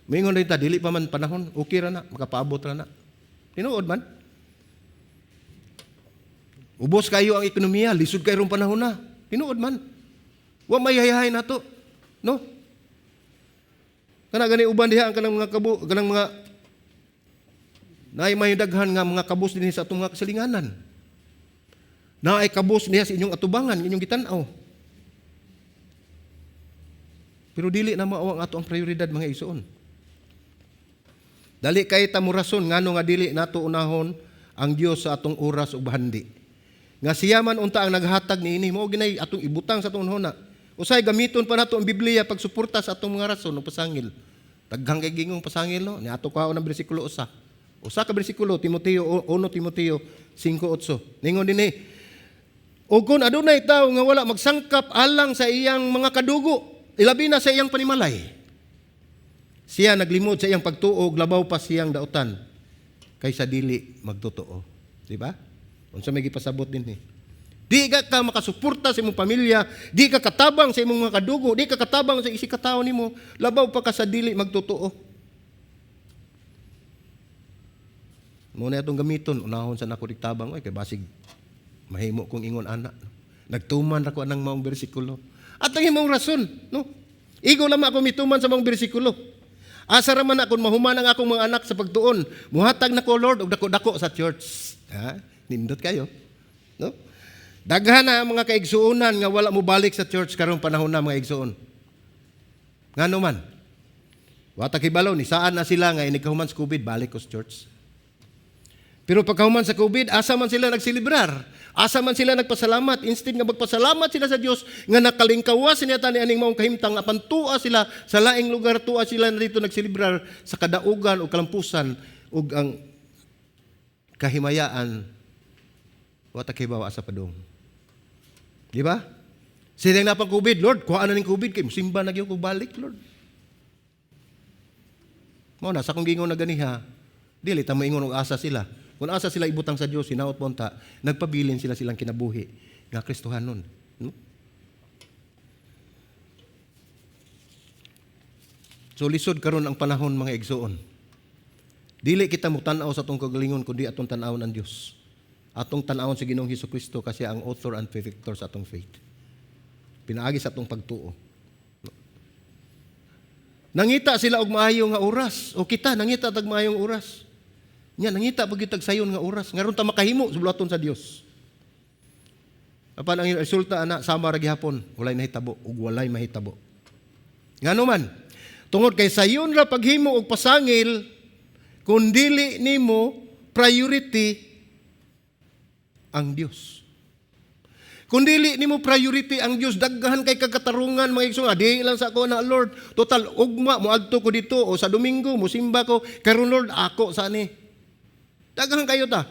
Mingon rin ta, dili pa man panahon, okay ra na, makapaabot ra na. Tinuod man. Ubos kayo ang ekonomiya, lisod kayo rong panahon na. Tinuod man. Wa may hayahay nato. No? Kana gani uban diha ang kanang mga kabo, kanang mga naay may daghan nga mga kabus dinhi sa atong mga kasilinganan. Naay kabus niya sa inyong atubangan, inyong gitan-aw. Pero dili na mao ang ato ang prioridad, mga igsoon. Dali kay ta mo rason ngano nga dili nato unahon ang Dios sa atong oras ug bahandi. Nga siya man unta ang naghatag niini, mao ginay atong ibutang sa atong hunahuna. Usay gamiton pa nato ang Biblia pagsuporta sa atong mga rason ug pasangil. Daghang kay gingong pasangil, no. Ni ato kaon ang bersikulo usa. Usa ka bersikulo, Timoteo 1 Timoteo 5:8. Ningon dinhi, "Ug kung adunay tawo nga wala magsangkap alang sa iyang mga kadugo, ilabi na sa iyang panimalay, siya naglimod sa iyang pagtuo, labaw pa siyang dautan kaysa dili magtotoo." Di ba? Unsa may gipasabot dinhi? Di ka ka makasuporta sa imong pamilya, di ka katabang sa imong mga kadugo, di ka katabang sa isig katawo nimo, labaw pa ka sa dili magtotoo. Mo na atong gamiton, unahon sa nako tabang, oy kay basig mahimo kong ingon ana. Nagtuman ra ko anang maong bersikulo. At ang imong rason, no? Igo lamang ako mituman sa maong bersikulo. Asa ra man akon mahuman ang akong mga anak sa pagtuon, muhatag nako, Lord, og dako-dako sa church. Ha? Nindot kayo. No? Daghan na ang mga kaigsuonan nga wala mo balik sa church karong panahon na, mga igsuon. Ngano man? Wa ta kibalo ni saan na sila nga inig kahuman sa COVID, balik ko sa church. Pero pagkahuman sa COVID, asa man sila nagselebrar? Asa man sila nagpasalamat? Instead nga magpasalamat sila sa Dios nga nakalingkawas niya tani aning maong kahimtang, apan tua sila sa laing lugar, tua sila na dito nagselebrar sa kadaugan o kalampusan ug ang kahimayaan, wa ta kibaw asa padung. Di ba? Sila napang COVID, "Lord, kuhaan na ning COVID kay musimba na gyud ko balik, Lord." Mao na sa akong gingon na ganiha, dili ta moingon og asa sila. Kung asa sila ibutang sa Dios, hinaot mo unta, nagpabilin sila silang kinabuhi nga Kristohanon. No? So lisod karon ang panahon, mga igsoon. Dili kita mo tan-aw sa atong kagalingon kundi atong tan-awon ang Dios. Atong tan-awon si Ginoong Hesukristo kasi ang author and perfecter sa atong faith. Pinaagi sa atong pagtuo. No? Nangita sila og maayo nga oras o kita nangita tag maayong oras. Nya nangita pag tag sayon nga oras ngaron ta makahimo sa buluhaton sa Dios. Apan ang resulta ana sama ra gihapon, walay nahitabo ug walay mahitabo. Ngano man? Tungod kay sayon ra paghimo og pasangil kung dili nimo priority ang Dios. Kung dili nimo priority ang Dios, daghan kay kagatarungan, mga igsoon. Di lang sa ako na, Lord. Total ugma moadto ko dito o sa Domingo mosimba ko, karon Lord ako sa ni. Daghan kayo ta.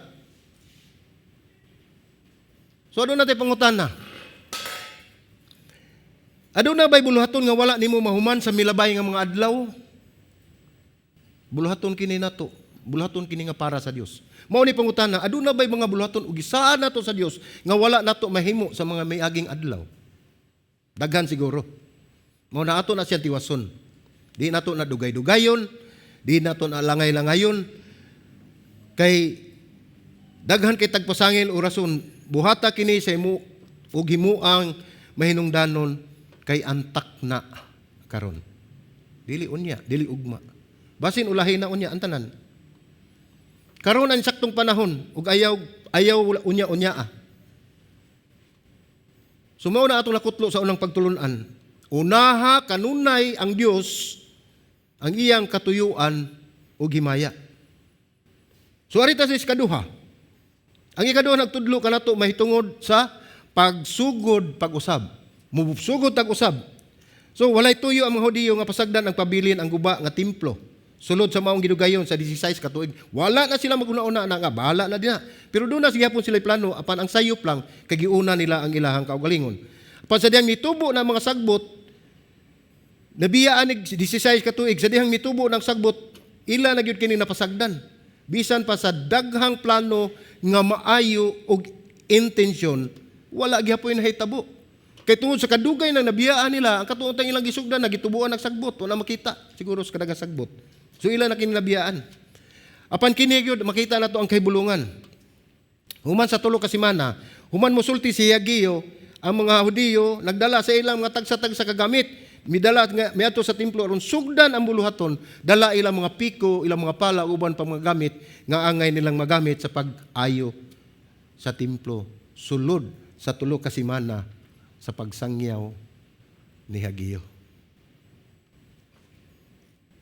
So aduna tay pangutana. Aduna bay buluhaton nga wala nimo mahuman sa milabay nga mga adlaw? Buluhaton kini nato. Buluhaton kini nga para sa Dios. Mao ni pangutana, aduna bay mga buluhaton ug gisaan nato sa Dios nga wala nato mahimo sa mga miaging adlaw? Daghan siguro. Mao na ato na siya tiwason. Di nato na dugay-dugayon, di nato na langay-langayon, kay daghan kay tagpasangil o rason, buhata kini sa imo ug himuang mahinungdanon kay antak na karon. Dili unya, dili ugma. Basin ulahin na unya ang tanan. Karon ang saktong panahon ug ayaw ayaw unya-unya ah. So mao na atong nakutlo sa unang pagtulunan. Unaha kanunay ang Dios, ang iyang katuyuan ug himaya. So ari ta sa ikaduha. Ang ikaduha nagtudlo kanato mahitungod sa pagsugod pag-usab. Musugod tag usab. So walay tuyo ang mga Hudiyo nga pasagdan ang pabilin ang guba nga templo. Sulod sa maong gidugayon sa 16 ka tuig. Wala na sila maguna-una na nga bahala na dinha. Pero doon na gihapon sila plano apan ang sayop lang kay giuna nila ang ilahang kaugalingon. Apan sa dihang mitubo na mga sagbot, nabiyaan nig 16 ka tuig, sa dihang mitubo ng sagbot, ila na gyud kini napasagdan. Bisan pa sa daghang plano nga maayo og intensyon, wala gihapon nahitabo. Kay tungod sa kadugay nang nabiyaan nila, ang katuon ilang gisugdan, nagitubuan ng sagbot, wala makita siguro sa kadaghang sagbot. So ila na kini nabiyaan. Apan kini gyud makita nato ang kahibulungan. Human sa 3 ka semana, human mosulti si Hageo, ang mga Hudiyo nagdala sa ilang mga tagsa-tagsa kagamit. Midala nga miadto sa templo aron sugdan ang buluhaton, dala ilang mga piko, ilang mga pala, uban pa mga gamit nga angay nilang magamit sa pag-ayo sa templo sulod sa 3 ka semana sa pagsangyaw ni Hageo.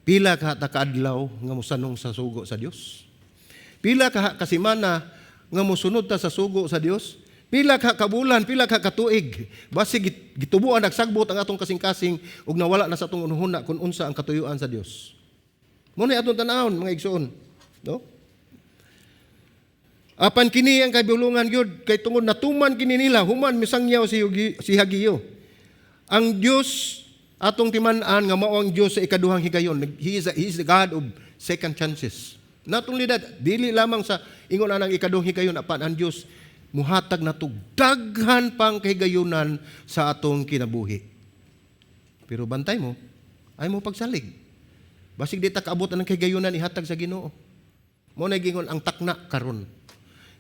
Pila ka ta kaadlaw nga mosanong sa sugo sa Dios? Pila ka kasimana nga mosunod ta sa sugo sa Dios? Pila ka kabulan, pila ka katuig? Basig gitubuan nagsagbot ang atong kasing-kasing ug nawala na sa atong unuhuna kung unsa ang katuyuan sa Dios. Mo ni atong tan-awon, mga igsoon, no? Apan kini ang kabulungan gyud kay tungod natuman kini nila human misangyaw si Hageo. Ang Dios atong timan-an nga mao ang Dios sa ikaduhang higayon. He is the God of second chances. Not only that, dili lamang sa ingon anang ikaduhang higayon, apan ang Dios muhatag nato daghan pang kahigayunan sa atong kinabuhi. Pero bantay mo, ay mo pagsalig. Basig di ta kaabot ang kahigayunan ihatag sa Ginoo. Mao na gingon ang takna karon.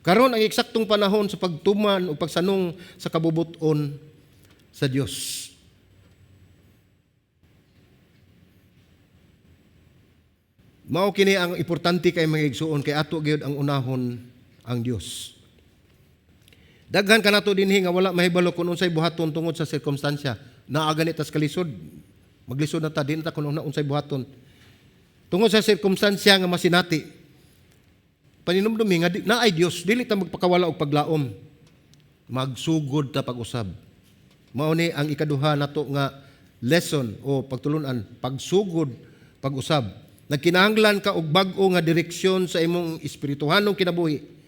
Karon ang eksaktong panahon sa pagtuman o pagsanong sa kabubuton sa Dios. Mao kini ang importante kay mga igsuon kay ato gyud ang unahon ang Dios. Daghan kanato dinhi nga wala mahibalo kun unsay buhaton tungod sa sirkumstansya. Naa gani tas kalisod, maglisod na ta din ta kun unsay buhaton. Tungod sa sirkumstansya nga masinati. Paninumdumi nga naay Dios, dili ta magpakawala og paglaom. Magsugod ta pag-usab. Mao ni ang ikaduha nato nga lesson o pagtulunan, pagsugod pag-usab. Nagkinahanglan ka og bag-o nga direksyon sa imong espirituhanong kinabuhi.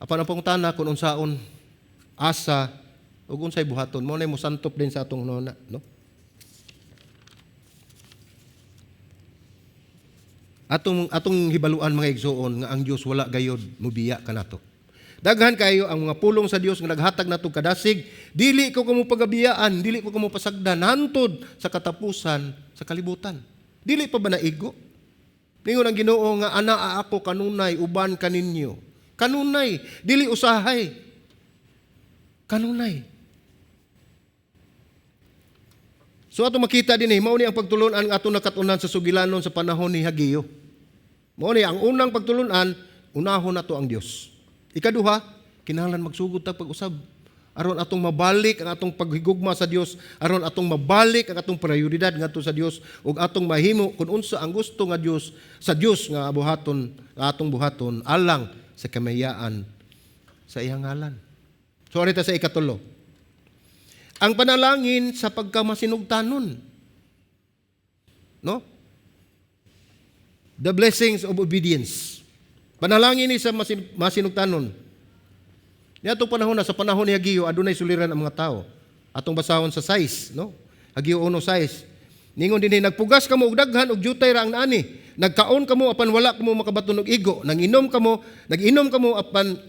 Apan ang pangutana kung unsaon, asa ug unsay buhaton, mao nay mosantop din sa atong hunahuna, no? Atong hibaluan, mga igsoon, nga ang Dios wala gayod mobiya kanato. Daghan kayo ang mga pulong sa Dios nga naghatag nato kadasig, dili ko kamo pagabiyaan, dili ko kamo pasagdan hantod sa katapusan sa kalibutan. Dili pa ba naigo? Ningon ang Ginoo nga anaa ako kanunay uban kaninyo. Kanunay, dili usahay. Kanunay. So ato makita dinhi, mao ni ang pagtulunan nga ato nakat-unan sa sugilanon sa panahon ni Hageo. Mao ni ang unang pagtulunan, unahon nato ang Dios. Ikaduha, kinahanglan magsugod ta pag-usab aron atong mabalik ang atong paghigugma sa Dios, aron atong mabalik ang atong prioridad ngadto sa Dios ug atong mahimo kun unsa ang gusto nga Dios sa Dios nga buhaton, atong buhaton alang sa kamayaan Sa iyang ngalan. So, ari ta sa ikatulo. Ang panalangin sa pagkamasinugtanon. No? The blessings of obedience. Panalangin ni sa masinugtanon. Niadtong panahon na, sa panahon ni Hageo, adunay suliran ang mga tao. Atong basahon sa 6, no? Hageo 1:6. Ningon dinhi, "Nagpugas kamo og daghan ug jutay ra ang naani. Nagkaon kamo apan wala kamo makabaton og igo. Nanginom kamo, nag-inom kamo apan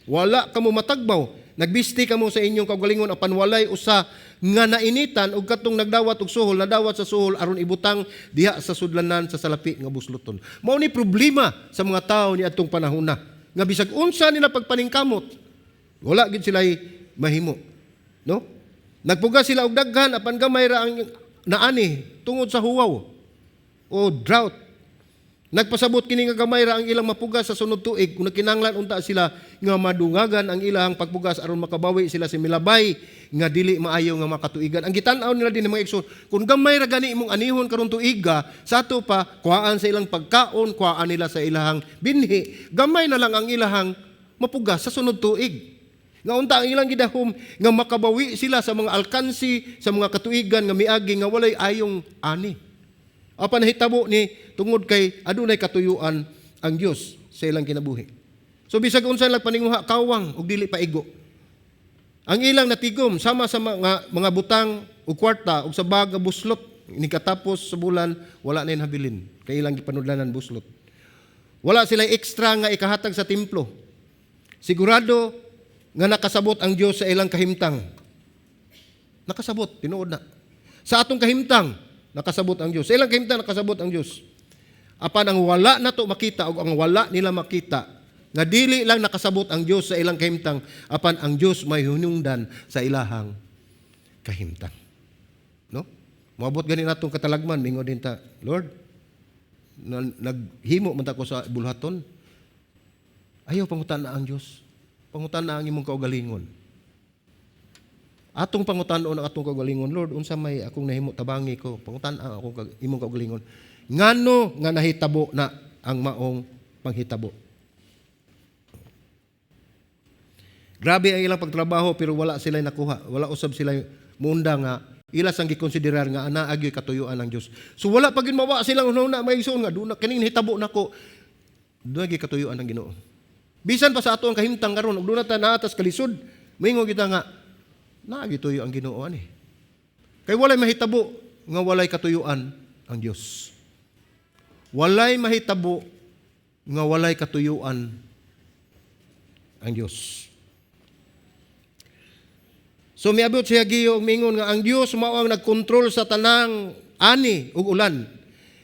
wala kamo matagbaw. Nagbisti kamo sa inyong kaugalingon apan walay usa nga nainitan, ug katong nagdawat og suhol nadawat sa suhol aron ibutang diha sa sudlanan sa salapi nga busloton." Mao ni problema sa mga tao ni adtong panahona nga bisag unsa nila pagpaningkamot, wala gid sila mahimo. No? Nagpugas sila og daghan apan gamay ra ang naani tungod sa huwaw o drought. Nagpasabot kini nga gamay ra ang ilang mapugas sa sunod tuig, kung kinahanglan unta sila nga madungagan ang ilang pagpugas aron makabawi sila sa milabay nga dili maayo nga makatuigan. Ang gitan-aw nila din, mga igsoon, kung gamay ra gani imong anihon karon tuiga, sa ato pa kuhaan sa ilang pagkaon, kuhaan nila sa ilahang binhi, gamay na lang ang ilahang mapugas sa sunod tuig. Nga unta ang ilang gidahom nga makabawi sila sa mga alkansi, sa mga katuigan nga miagi nga walay ayong ani. Apan nahitabo ni tungod kay adunay katuyuan ang Dios sa ilang kinabuhi. So bisag unsa lang paninguha, kawang ug dili paigo. Ang ilang natigom sama sa mga butang ug kwarta ug sa bag nga buslot, ni katapos sa bulan wala na habilin kay ilang gipanudlanan buslot. Wala sila extra nga ikahatag sa templo. Sigurado nga nakasabot ang Dios sa ilang kahimtang. Nakasabot, tinuod na. Sa atong kahimtang, nakasabot ang Dios. Sa ilang kahimtang, nakasabot ang Dios. Apan ang wala nato makita o ang wala nila makita, nga dili lang nakasabot ang Dios sa ilang kahimtang, apan ang Dios may hinungdan sa ilahang kahimtang. No? Moabot gani natong katalagman, mingon din ta, "Lord, naghimo man ta ko sa bulhaton." Ayaw pangutan-a ang Dios. Pangutan-a ang imong kaugalingon. Atong pangutanon ang atong kaugalingon, "Lord, unsa may akong nahimo, tabangi ko." Pangutan-a akong imong kaugalingon. Ngano nga nahitabo na ang maong panghitabo? Grabe ang ilang pagtrabaho pero wala sila nakuha. Wala usab sila muunda nga ila sang gikonsiderar nga ana agyoy katuyuan ng Dios. So wala pa gyud mawa silang hunahuna, mga igsoon, nga duna kining nahitabo nako. Duna gyud katuyuan ng Ginoo. Bisan pa sa ato ang kahimtang karon ug duna ta naatas kalisod, moingon kita nga naa tuyo ang Ginoo ani. Kay walay mahitabo nga walay katuyuan ang Dios. Walay mahitabo nga walay katuyuan ang Dios. So miabot si Hageo og mingon nga ang Dios mao ang nagkontrol sa tanang ani ug ulan.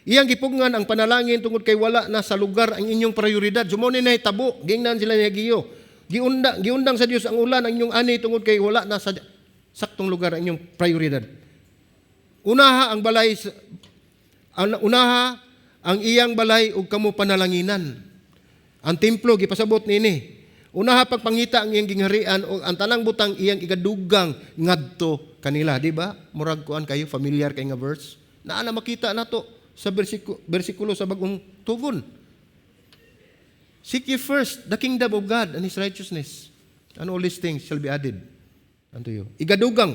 Iyang gipugngan ang panalangin tungod kay wala na sa lugar ang inyong prioridad. So mao ni nahitabo, gingnan sila ni Hageo. Giundang sa Dios ang ulan, ang inyong ani, tungod kay wala na sa saktong lugar ang inyong prioridad. Unaha ang iyang balay ug kamo panalanginan. Ang templo gipasabot niini. Unaha pagpangita ang iyang gingharian o ang tanang butang iyang igadugang ngadto kanila, di ba? Murag kuan kayo, familiar kay nga verse. Naa na makita nato sa bersikulo sa Bagong Tugon. "Seek ye first the kingdom of God and His righteousness, and all these things shall be added unto you." Igadugang.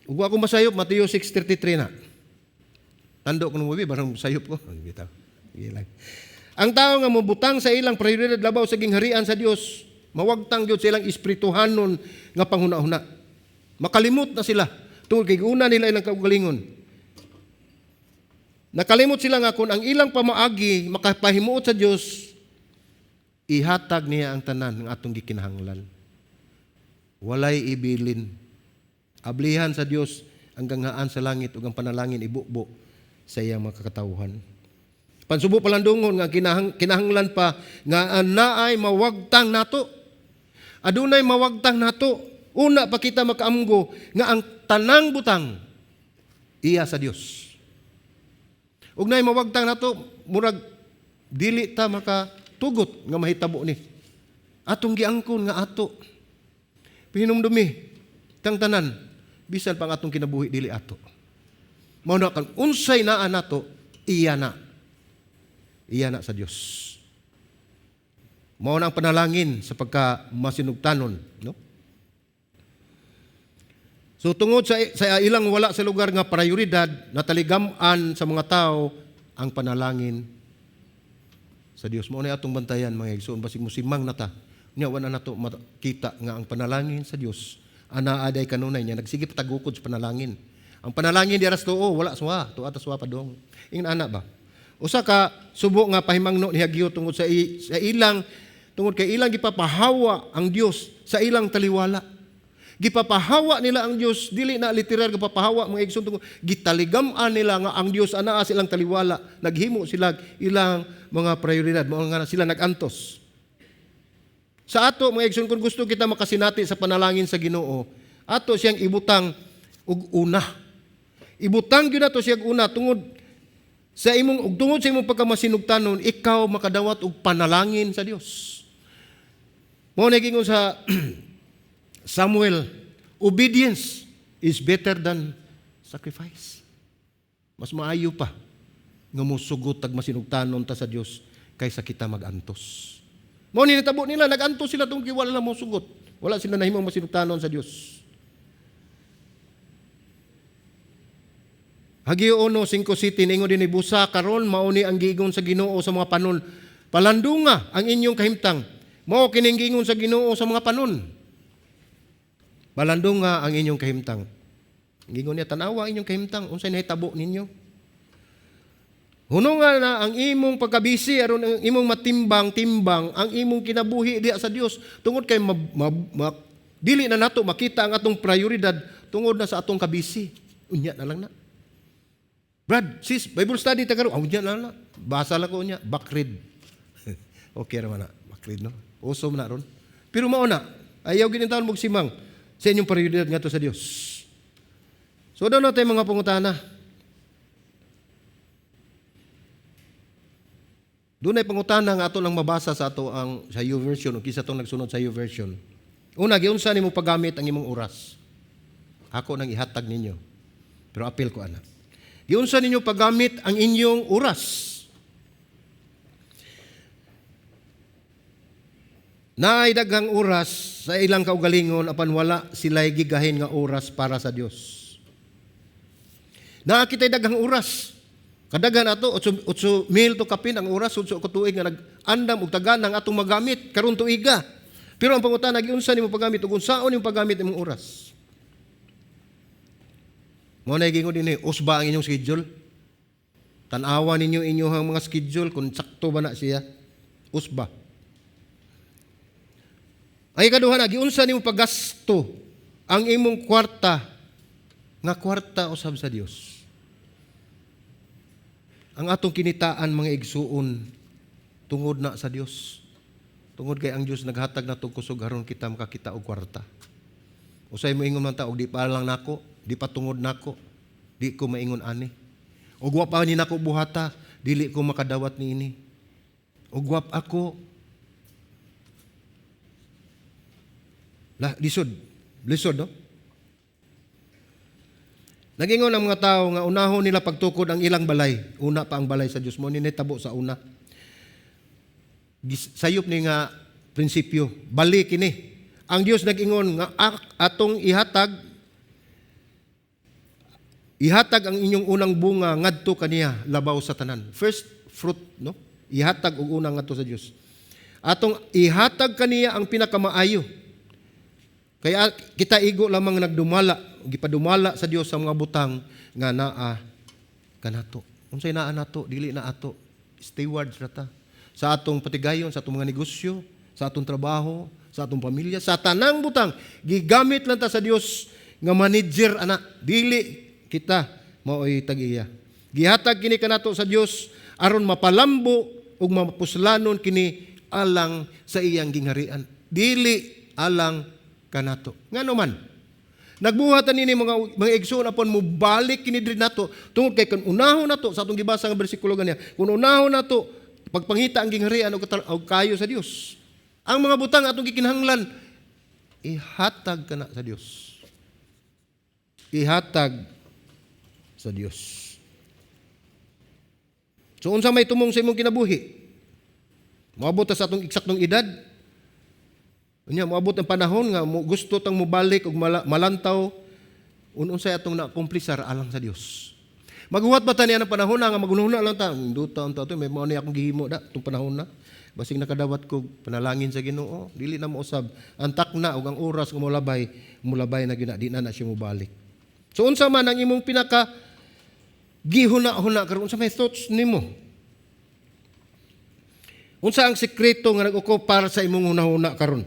Ug ako masayop, Mateo 6:33 na. Tando ko ng movie, barang sayop ko. Bitaw. Sige lang. Ang tao nga mobutang sa ilang prioridad labaw sa gingharian sa Dios, mawagtang gyud sa ilang espirituhanon nga panghuna-huna. Makalimot na sila tungod kay giuna nila ilang kaugalingon. Nakalimot sila nga kung ang ilang pamaagi makapahimuot sa Dios, ihatag niya ang tanan ng atong gikinahanglan. Walay ibilin. Ablihan sa Dios ang ganghaan sa langit ug ang panalangin ibubo sa iyang mga kakatawhan. Pansubo palandungon nga kinahanglan pa nga naay mawagtang nato. Adunay mawagtang nato. Una pa kita makaamgo nga ang tanang butang iya sa Dios. Ug naay mawagtang nato, murag dili ta makatugot nga mahitabo ni. Atong giangkon nga ato. Pahinumdumi tang tanan, bisan pang atong kinabuhi dili ato. Mao na kan unsay naa nato, iya na. Iya na sa Dios. Mao na ang panalangin sa pagka masinugtanon, no? So tungod sa ilang wala sa lugar nga prioridad, nataligam-an sa mga tao ang panalangin sa Dios. Mao na atong bantayan, mga igsoon, basig mosimang na ta. Nya wala nato makita nga ang panalangin sa Dios ana aday kanunay niya nagsige patagukod sa panalangin. Ang panalangin di aras tuo, wala suwa, tuwa ta suwa padong. Ingnan ana ba? Usa ka subo nga pahimangno ni Hageo tungod sa ilang, tungod kay ilang gipapahawa ang Dios sa ilang taliwala. Gipapahawa nila ang Dios, dili na literal gipapahawa, mga igsoon, tungod gitaligam-an nila nga ang Dios anaa sa ilang taliwala. Naghimo sila ilang mga prioridad, mao nga sila nagantos. Sa ato, mga igsoon, kung gusto kita makasinati sa panalangin sa Ginoo, ato siyang ibutang og una. Ibutang gyud nato siyang una tungod sa imong pagkamasinugtanon, ikaw makadawat og panalangin sa Dios. Mao na giingon sa Samuel, "Obedience is better than sacrifice." Mas maayo pa nga mosugot tag masinugtanon ta sa Dios kaysa kita magantos. Mao ni natabo nila, nagantos sila tungod kay wala lang mosugot. Wala sila nahimong masinugtanon sa Dios. Hageo 1:5-7, ningon din ni busa karon mao ni ang giingon sa Ginoo sa mga panon. Palandunga ang inyong kahimtang. Mao kining giingon sa Ginoo sa mga panon. Palandunga ang inyong kahimtang. Giingon niya, tanawa ang inyong kahimtang, unsay nahitabo ninyo? Hununga na ang imong pagkabisi aron ang imong matimbang-timbang ang imong kinabuhi diha sa Dios, tungod kay dili na nato makita ang atong prioridad tungod na sa atong kabisi. Unya na lang na. Brad, sis, Bible study ta karon. Unya na lang na. Basa lang ko unya, backread. Okay ra man na, backread, no. Uso man na ron. Pero mao na, ayaw gid taon magsimang sa inyong prioridad ngadto sa Dios. So doon na tayo mga pangutana. Doon ay pangutana nga ato lang mabasa sa ato ang sa YouVersion o kisa tong nagsunod sa YouVersion. Una, giunsa nimo paggamit ang imong oras? Ako nang ihatag ninyo. Pero apil ko ana. Giunsa ninyo paggamit ang inyong oras? Naay daghang oras sa ilang kaugalingon apan wala sila'y gigahin nga oras para sa Dios. Naa kita'y daghang oras. Kadaghan ato, otso mil to kapin ang oras, 8 ka tuig nga nag-andam og tagan ang atong magamit karon tuiga. Pero ang pangutana, giunsa nimo paggamit ug unsaon nimo paggamit imong oras? Mao na giingon dinhi, usba ang inyong schedule. Tan-awa ninyo inyong mga schedule kung sakto ba na siya. Usba. Ang ikaduha na, giunsa nimo paggasto ang imong kwarta nga kwarta usab sa Dios. Ang atong kinitaan, mga igsuon, tungod na sa Dios. Tungod kay ang Dios naghatag na kusog aron kita makakita og kwarta. Usay moingon man ta og di pa lang nako, di pa tungod nako, di ko maingon ani. Og wa pa ni nako buhata, dili ko makadawat niini. Og wa pa ako la, lisod. Lisod, no? Nagingon ang mga tao nga unahon nila pagtukod ang ilang balay. Una pa ang balay sa Dios. Mo ni nitabo sa una. Sayop ni nga prinsipyo. Bali kini. Ang Dios nag-ingon nga atong ihatag ang inyong unang bunga ngadto kaniya labaw sa tanan. First fruit, no? Ihatag og una ngadto sa Dios. Atong ihatag kaniya ang pinakamaayo. Kaya kita igo lamang nagdumala, gipadumala sa Dios sa mga butang nga naa kanato. Unsay naa nato, dili na ato. Stewards ra ta. Sa atong patigayon, sa atong mga negosyo, sa atong trabaho, sa atong pamilya, sa tanang butang, gigamit lang ta sa Dios nga manager ana, dili kita maoy tag-iya. Gihatag kini kanato sa Dios aron mapalambo ug mapuslanon kini alang sa iyang gingharian. Dili alang kanato. Ngano man? Nagbuhatan nini mga igsoon apon mobalik kini diri nato tungod kay kun unahon nato sa atong gibasa nga bersikulo ganiya. Kun unahon nato pagpangita ang gingharian og kayo sa Dios. Ang mga butang atong gikinahanglan ihatag kana sa Dios. Ihatag sa Dios. So unsa may tumong sa imong kinabuhi? Moabot ta sa atong eksaktong edad. Unya moabot ang panahon nga mo gusto tang mobalik og malantaw unsay atong na-accomplish alang sa Dios. Maghuwat ba ta niya ng panahon na nga maghunahuna lang ta, duta unta to, may mao ni akong gihimo da tong panahon na. Basig nakadawat ko panalangin sa Ginoo, dili na mousab ang takna ug ang oras nga molabay, molabay na gyud na, di na na siya mobalik. So unsa man ang imong pinaka gihuna-huna karon, unsa may thoughts nimo? Unsa ang sekreto nga nag-uko para sa imong hunahuna karon?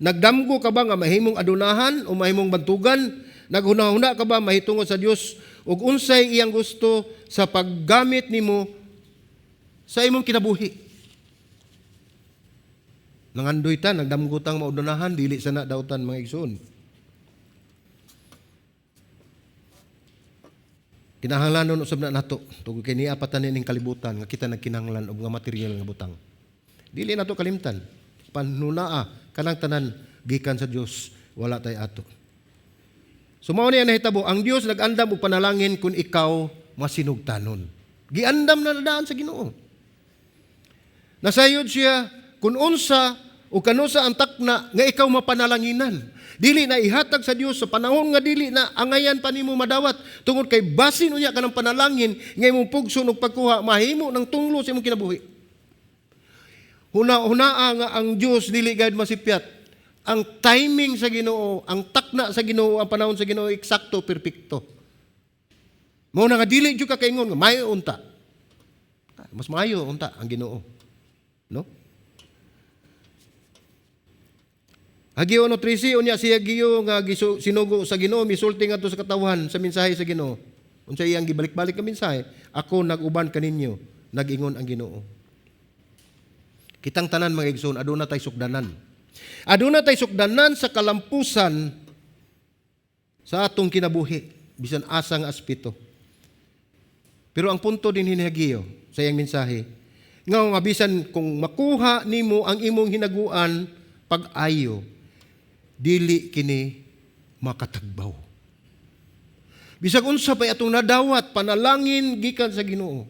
Nagdamgo ka ba nga mahimong adunahan o mahimong bantugan? Naghunahuna ka ba mahitungod sa Dios ug unsay iyang gusto sa paggamit nimo sa imong kinabuhi? Nangandoy ta, nagdamgo tang maudunahan, dili sa na dautan, mga igsoon. Kinahanglanon usab na nato tungod kay niya pa ning kalibutan nga kita nagkinahanglan og mga material nga butang. Dili nato kalimtan. Panunaa kanang tanan gikan sa Dios, wala tay ato. So mao ni ang nahitabo, ang Dios nag-andam og panalangin kung ikaw masinugtanon. Giandam na daan sa Ginoo. Nasayod siya kung unsa o kanusa ang takna nga ikaw mapanalanginan. Dili na ihatag sa Dios sa panahon nga dili na angayan pa nimo madawat tungod kay basin unya kanang panalangin nga imong pugson og pagkuha mahimo ng tunglo sa imong kinabuhi. Huna-hunaa nga ang Dios dili gayud masipyat. Ang timing sa Ginoo, ang takna sa Ginoo, ang panahon sa Ginoo eksakto, perpekto. Mao na nga dili jud ka kaingon nga maayo unta. Mas maayo unta ang Ginoo. No? Hageo 1:13, unya si Hageo nga sinugo sa Ginoo misulti ngadto sa katawhan sa mensahe sa Ginoo. Unsa iyang gibalik-balik nga mensahe? Ako nag-uban kaninyo, nag-ingon ang Ginoo. Kitang tanan, mga igsoon, aduna tay sukdanan. Aduna tay sukdanan sa kalampusan sa atong kinabuhi, bisan asa nga aspeto. Pero ang punto din ni Hageo sa iyang mensahe, nga bisan kung makuha nimo ang imong hinaguan pag-ayo, dili kini makatagbaw. Bisag unsa pay atong nadawat, panalangin gikan sa Ginoo,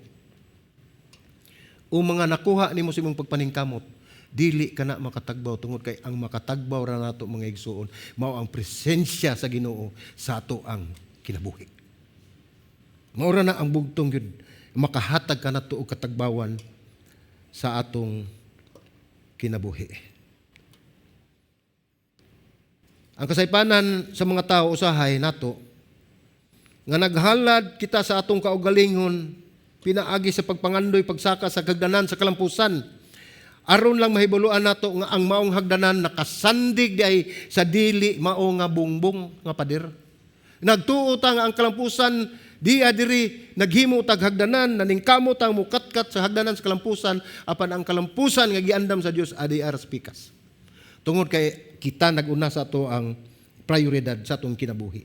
o mga nakuha nimo sa imong pagpaningkamot, dili ka na makatagbaw tungod kay ang makatagbaw ra nato, mga igsuon, mao ang presensya sa Ginoo sa ato ang kinabuhi. Mao ra na ang bugtong gyud makahatag ka nato og katagbawan sa atong kinabuhi. Ang kasaypanan sa mga tao usahay nato nga naghalad kita sa atong kaugalingon pinaagi sa pagpangandoy, pagsaka sa hagdanan sa kalampusan, aron lang mahibuluan nato nga ang maong hagdanan nakasandig di ay sa dili mao nga bungbong nga pader. Nagtuo ta nga ang kalampusan di adiri naghimo tag hagdanan, naningkamot ang mukatkat sa hagdanan sa kalampusan, apan ang kalampusan nga giandam sa Dios adi aras pikas. Tungod kay kita naguna sa ato ang prioridad sa atong kinabuhi.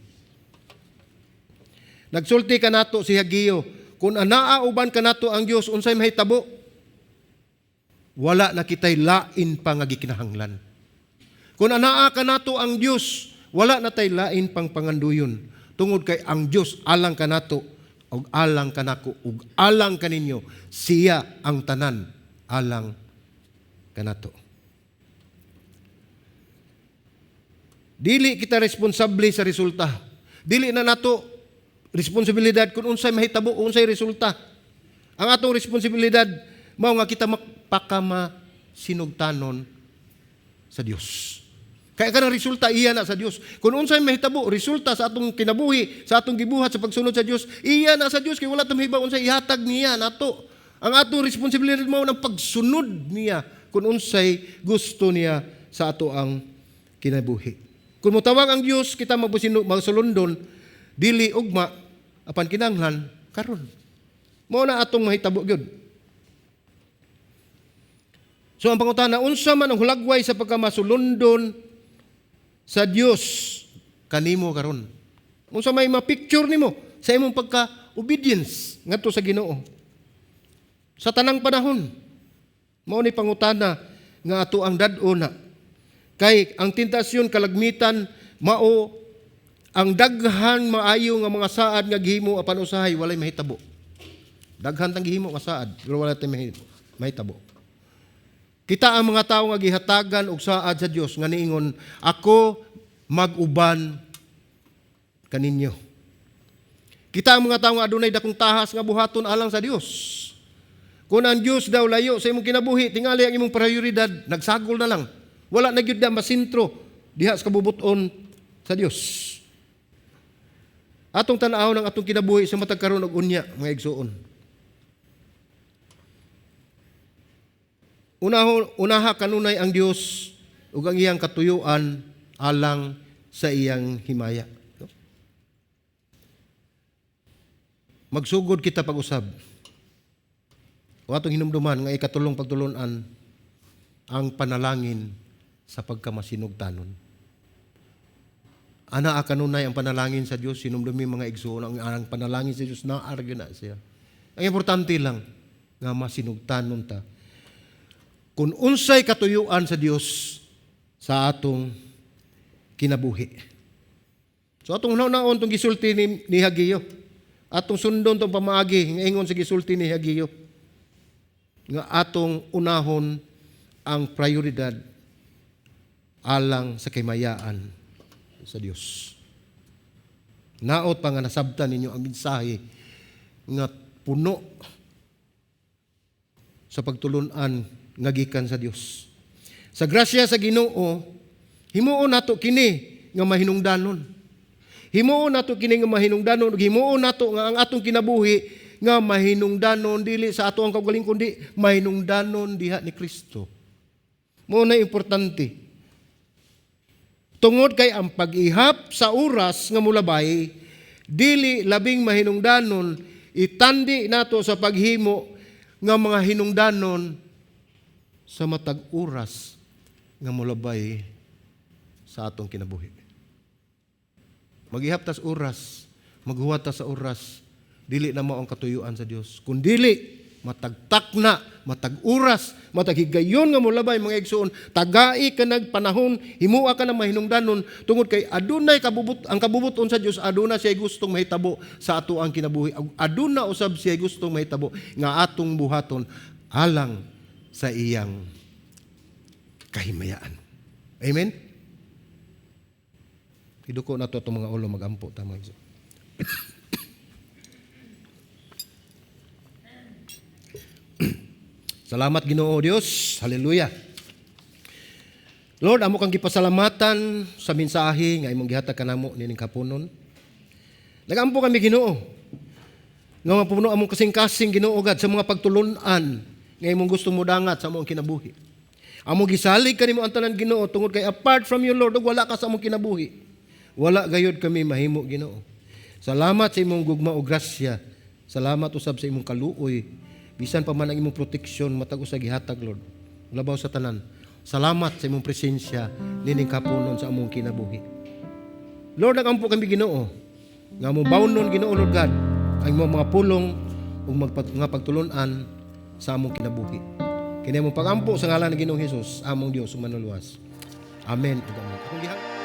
Nagsulti kanato si Hageo, kung anaa uban kanato ang Dios, unsay mahitabo? Wala na kitay lain pa nga gikinahanglan. Kung anaa kanato ang Dios, wala na tay lain pang panganduyon. Tungod kay ang Dios alang kanato ug alang kanako ug alang kaninyo, siya ang tanan alang kanato. Dili kita responsable sa resulta. Dili na nato responsibilidad kung unsay mahitabo, unsay resulta. Ang atong responsibilidad mao nga kita magpakama sinugtanon sa Dios. Kaya kanang resulta iya na sa Dios. Kung unsay mahitabo resulta sa atong kinabuhi, sa atong gibuhat sa pagsunod sa Dios, iya na sa Dios kay wala ta mahibaw unsay ihatag niya nato. Ang atong responsibilidad mao ng pagsunod niya kung unsay gusto niya sa ato ang kinabuhi. Kung motawag ang Dios kita magsulundon, dili ugma apan kinahanglan karon. Mao na atong mahitabo gyud. So ang pangutana, unsa man ang hulagway sa pagkamasulundon sa Dios kanimo karon? Unsa may ma-picture nimo sa imong pagka-obedience ngadto sa Ginoo sa tanang panahon? Mao ni pangutana nga ato ang dad-o na. Kay ang tentasyon kalagmitan mao ang daghan maayo nga mga saad nga gihimo apan usahay walay mahitabo. Daghan tang gihimo nga saad pero wala tay mahitabo. Kita ang mga tao nga gihatagan og saad sa Dios nga niingon, "Ako mag-uban kaninyo." Kita ang mga tao nga adunay dakong tahas nga buhaton alang sa Dios. Kung ang Dios daw layo sa imong kinabuhi, tingali ang imong prioridad, nagsagol na lang. Wala na gyud na masintro diha sa kabubuton sa Dios. Atong tan-aw ng atong kinabuhi sa matag karon og unya, mga igsuon. Unaha kanunay ang Dios ug ang iyang katuyuan alang sa iyang himaya. No? Magsugod kita pag-usab. O atong hinumduman nga ikatulong pagtulunan ang panalangin sa pagkamasinugtanon. Ana kanunay ang panalangin sa Dios, hinumdumi mga igsuon ang panalangin sa Dios naarga na siya. Ang importante lang nga masinugtanon ta. Kung unsay katuyuan sa Dios sa atong kinabuhi. So atong hunaw-naon tong gisulti ni Hageo. Atong sundon tong pamaagi nga ingon sa gisulti ni Hageo nga atong unahon ang prioridad alang sa kahimayaan sa Dios. Naot pa nga nasabtan ninyo ang mensahe nga puno sa pagtulun-an nga gikan sa Dios. Sa grasya sa Ginoo, himuon nato kini nga mahinungdanon. Himuon nato kini nga mahinungdanon, ug himuon nato nga ang atong kinabuhi nga mahinungdanon dili sa ato ang kaugalingon kundi mahinungdanon diha ni Kristo. Mao na importante. Tungod kay ang pag-ihap sa oras nga mulabay dili labing mahinungdanon, itandi nato sa paghimo nga mga hinungdanon sa matag oras nga mulabay sa atong kinabuhi. Maghihap tas oras, maghuwat ta sa oras, dili na mao ang katuyuan sa Dios. Kun dili, matag takna, matag oras, matag higayon nga molabay mga igsuon, tagai ka nagpanahon, himua ka ng mahinungdanon tungod kay adunay kabubut, ang kabubuton sa Dios, aduna siya gustong mahitabo sa ato ang kinabuhi. Aduna usab siya gustong mahitabo nga atong buhaton alang sa iyang kahimayaan. Amen? Iduko na to itong mga ulo, magampo. Tama. Salamat Ginoo Dios. Hallelujah. Lord, amo kang gipasalamatan sa mensahe nga imong gihatag kanamo nining kapunon. Nagampo kami Ginoo nga mapuno among kasing-kasing Ginoo God sa mga pagtulun-an nga imong gusto modangat sa among kinabuhi. Amo gisalig kanimo ang tanan Ginoo tungod kay apart from you Lord, ug wala ka sa among kinabuhi. Wala gayud kami mahimo Ginoo. Salamat sa imong gugma ug grasya. Salamat usab sa imong kaluoy. Bisan pa man ang imong proteksyon matag usa gihatag Lord. Labaw sa tanan. Salamat sa imong presensya nining kapunon sa among kinabuhi. Lord, nagampo kami Ginoo nga mo bawnon Ginoo Lord God ang imong mga pulong ug mga pagtulun-an sa among kinabuhi. Kini among pagampo sa ngalan ng Ginoong Hesus, among Dios ug manluluwas. Amen. Akong gihang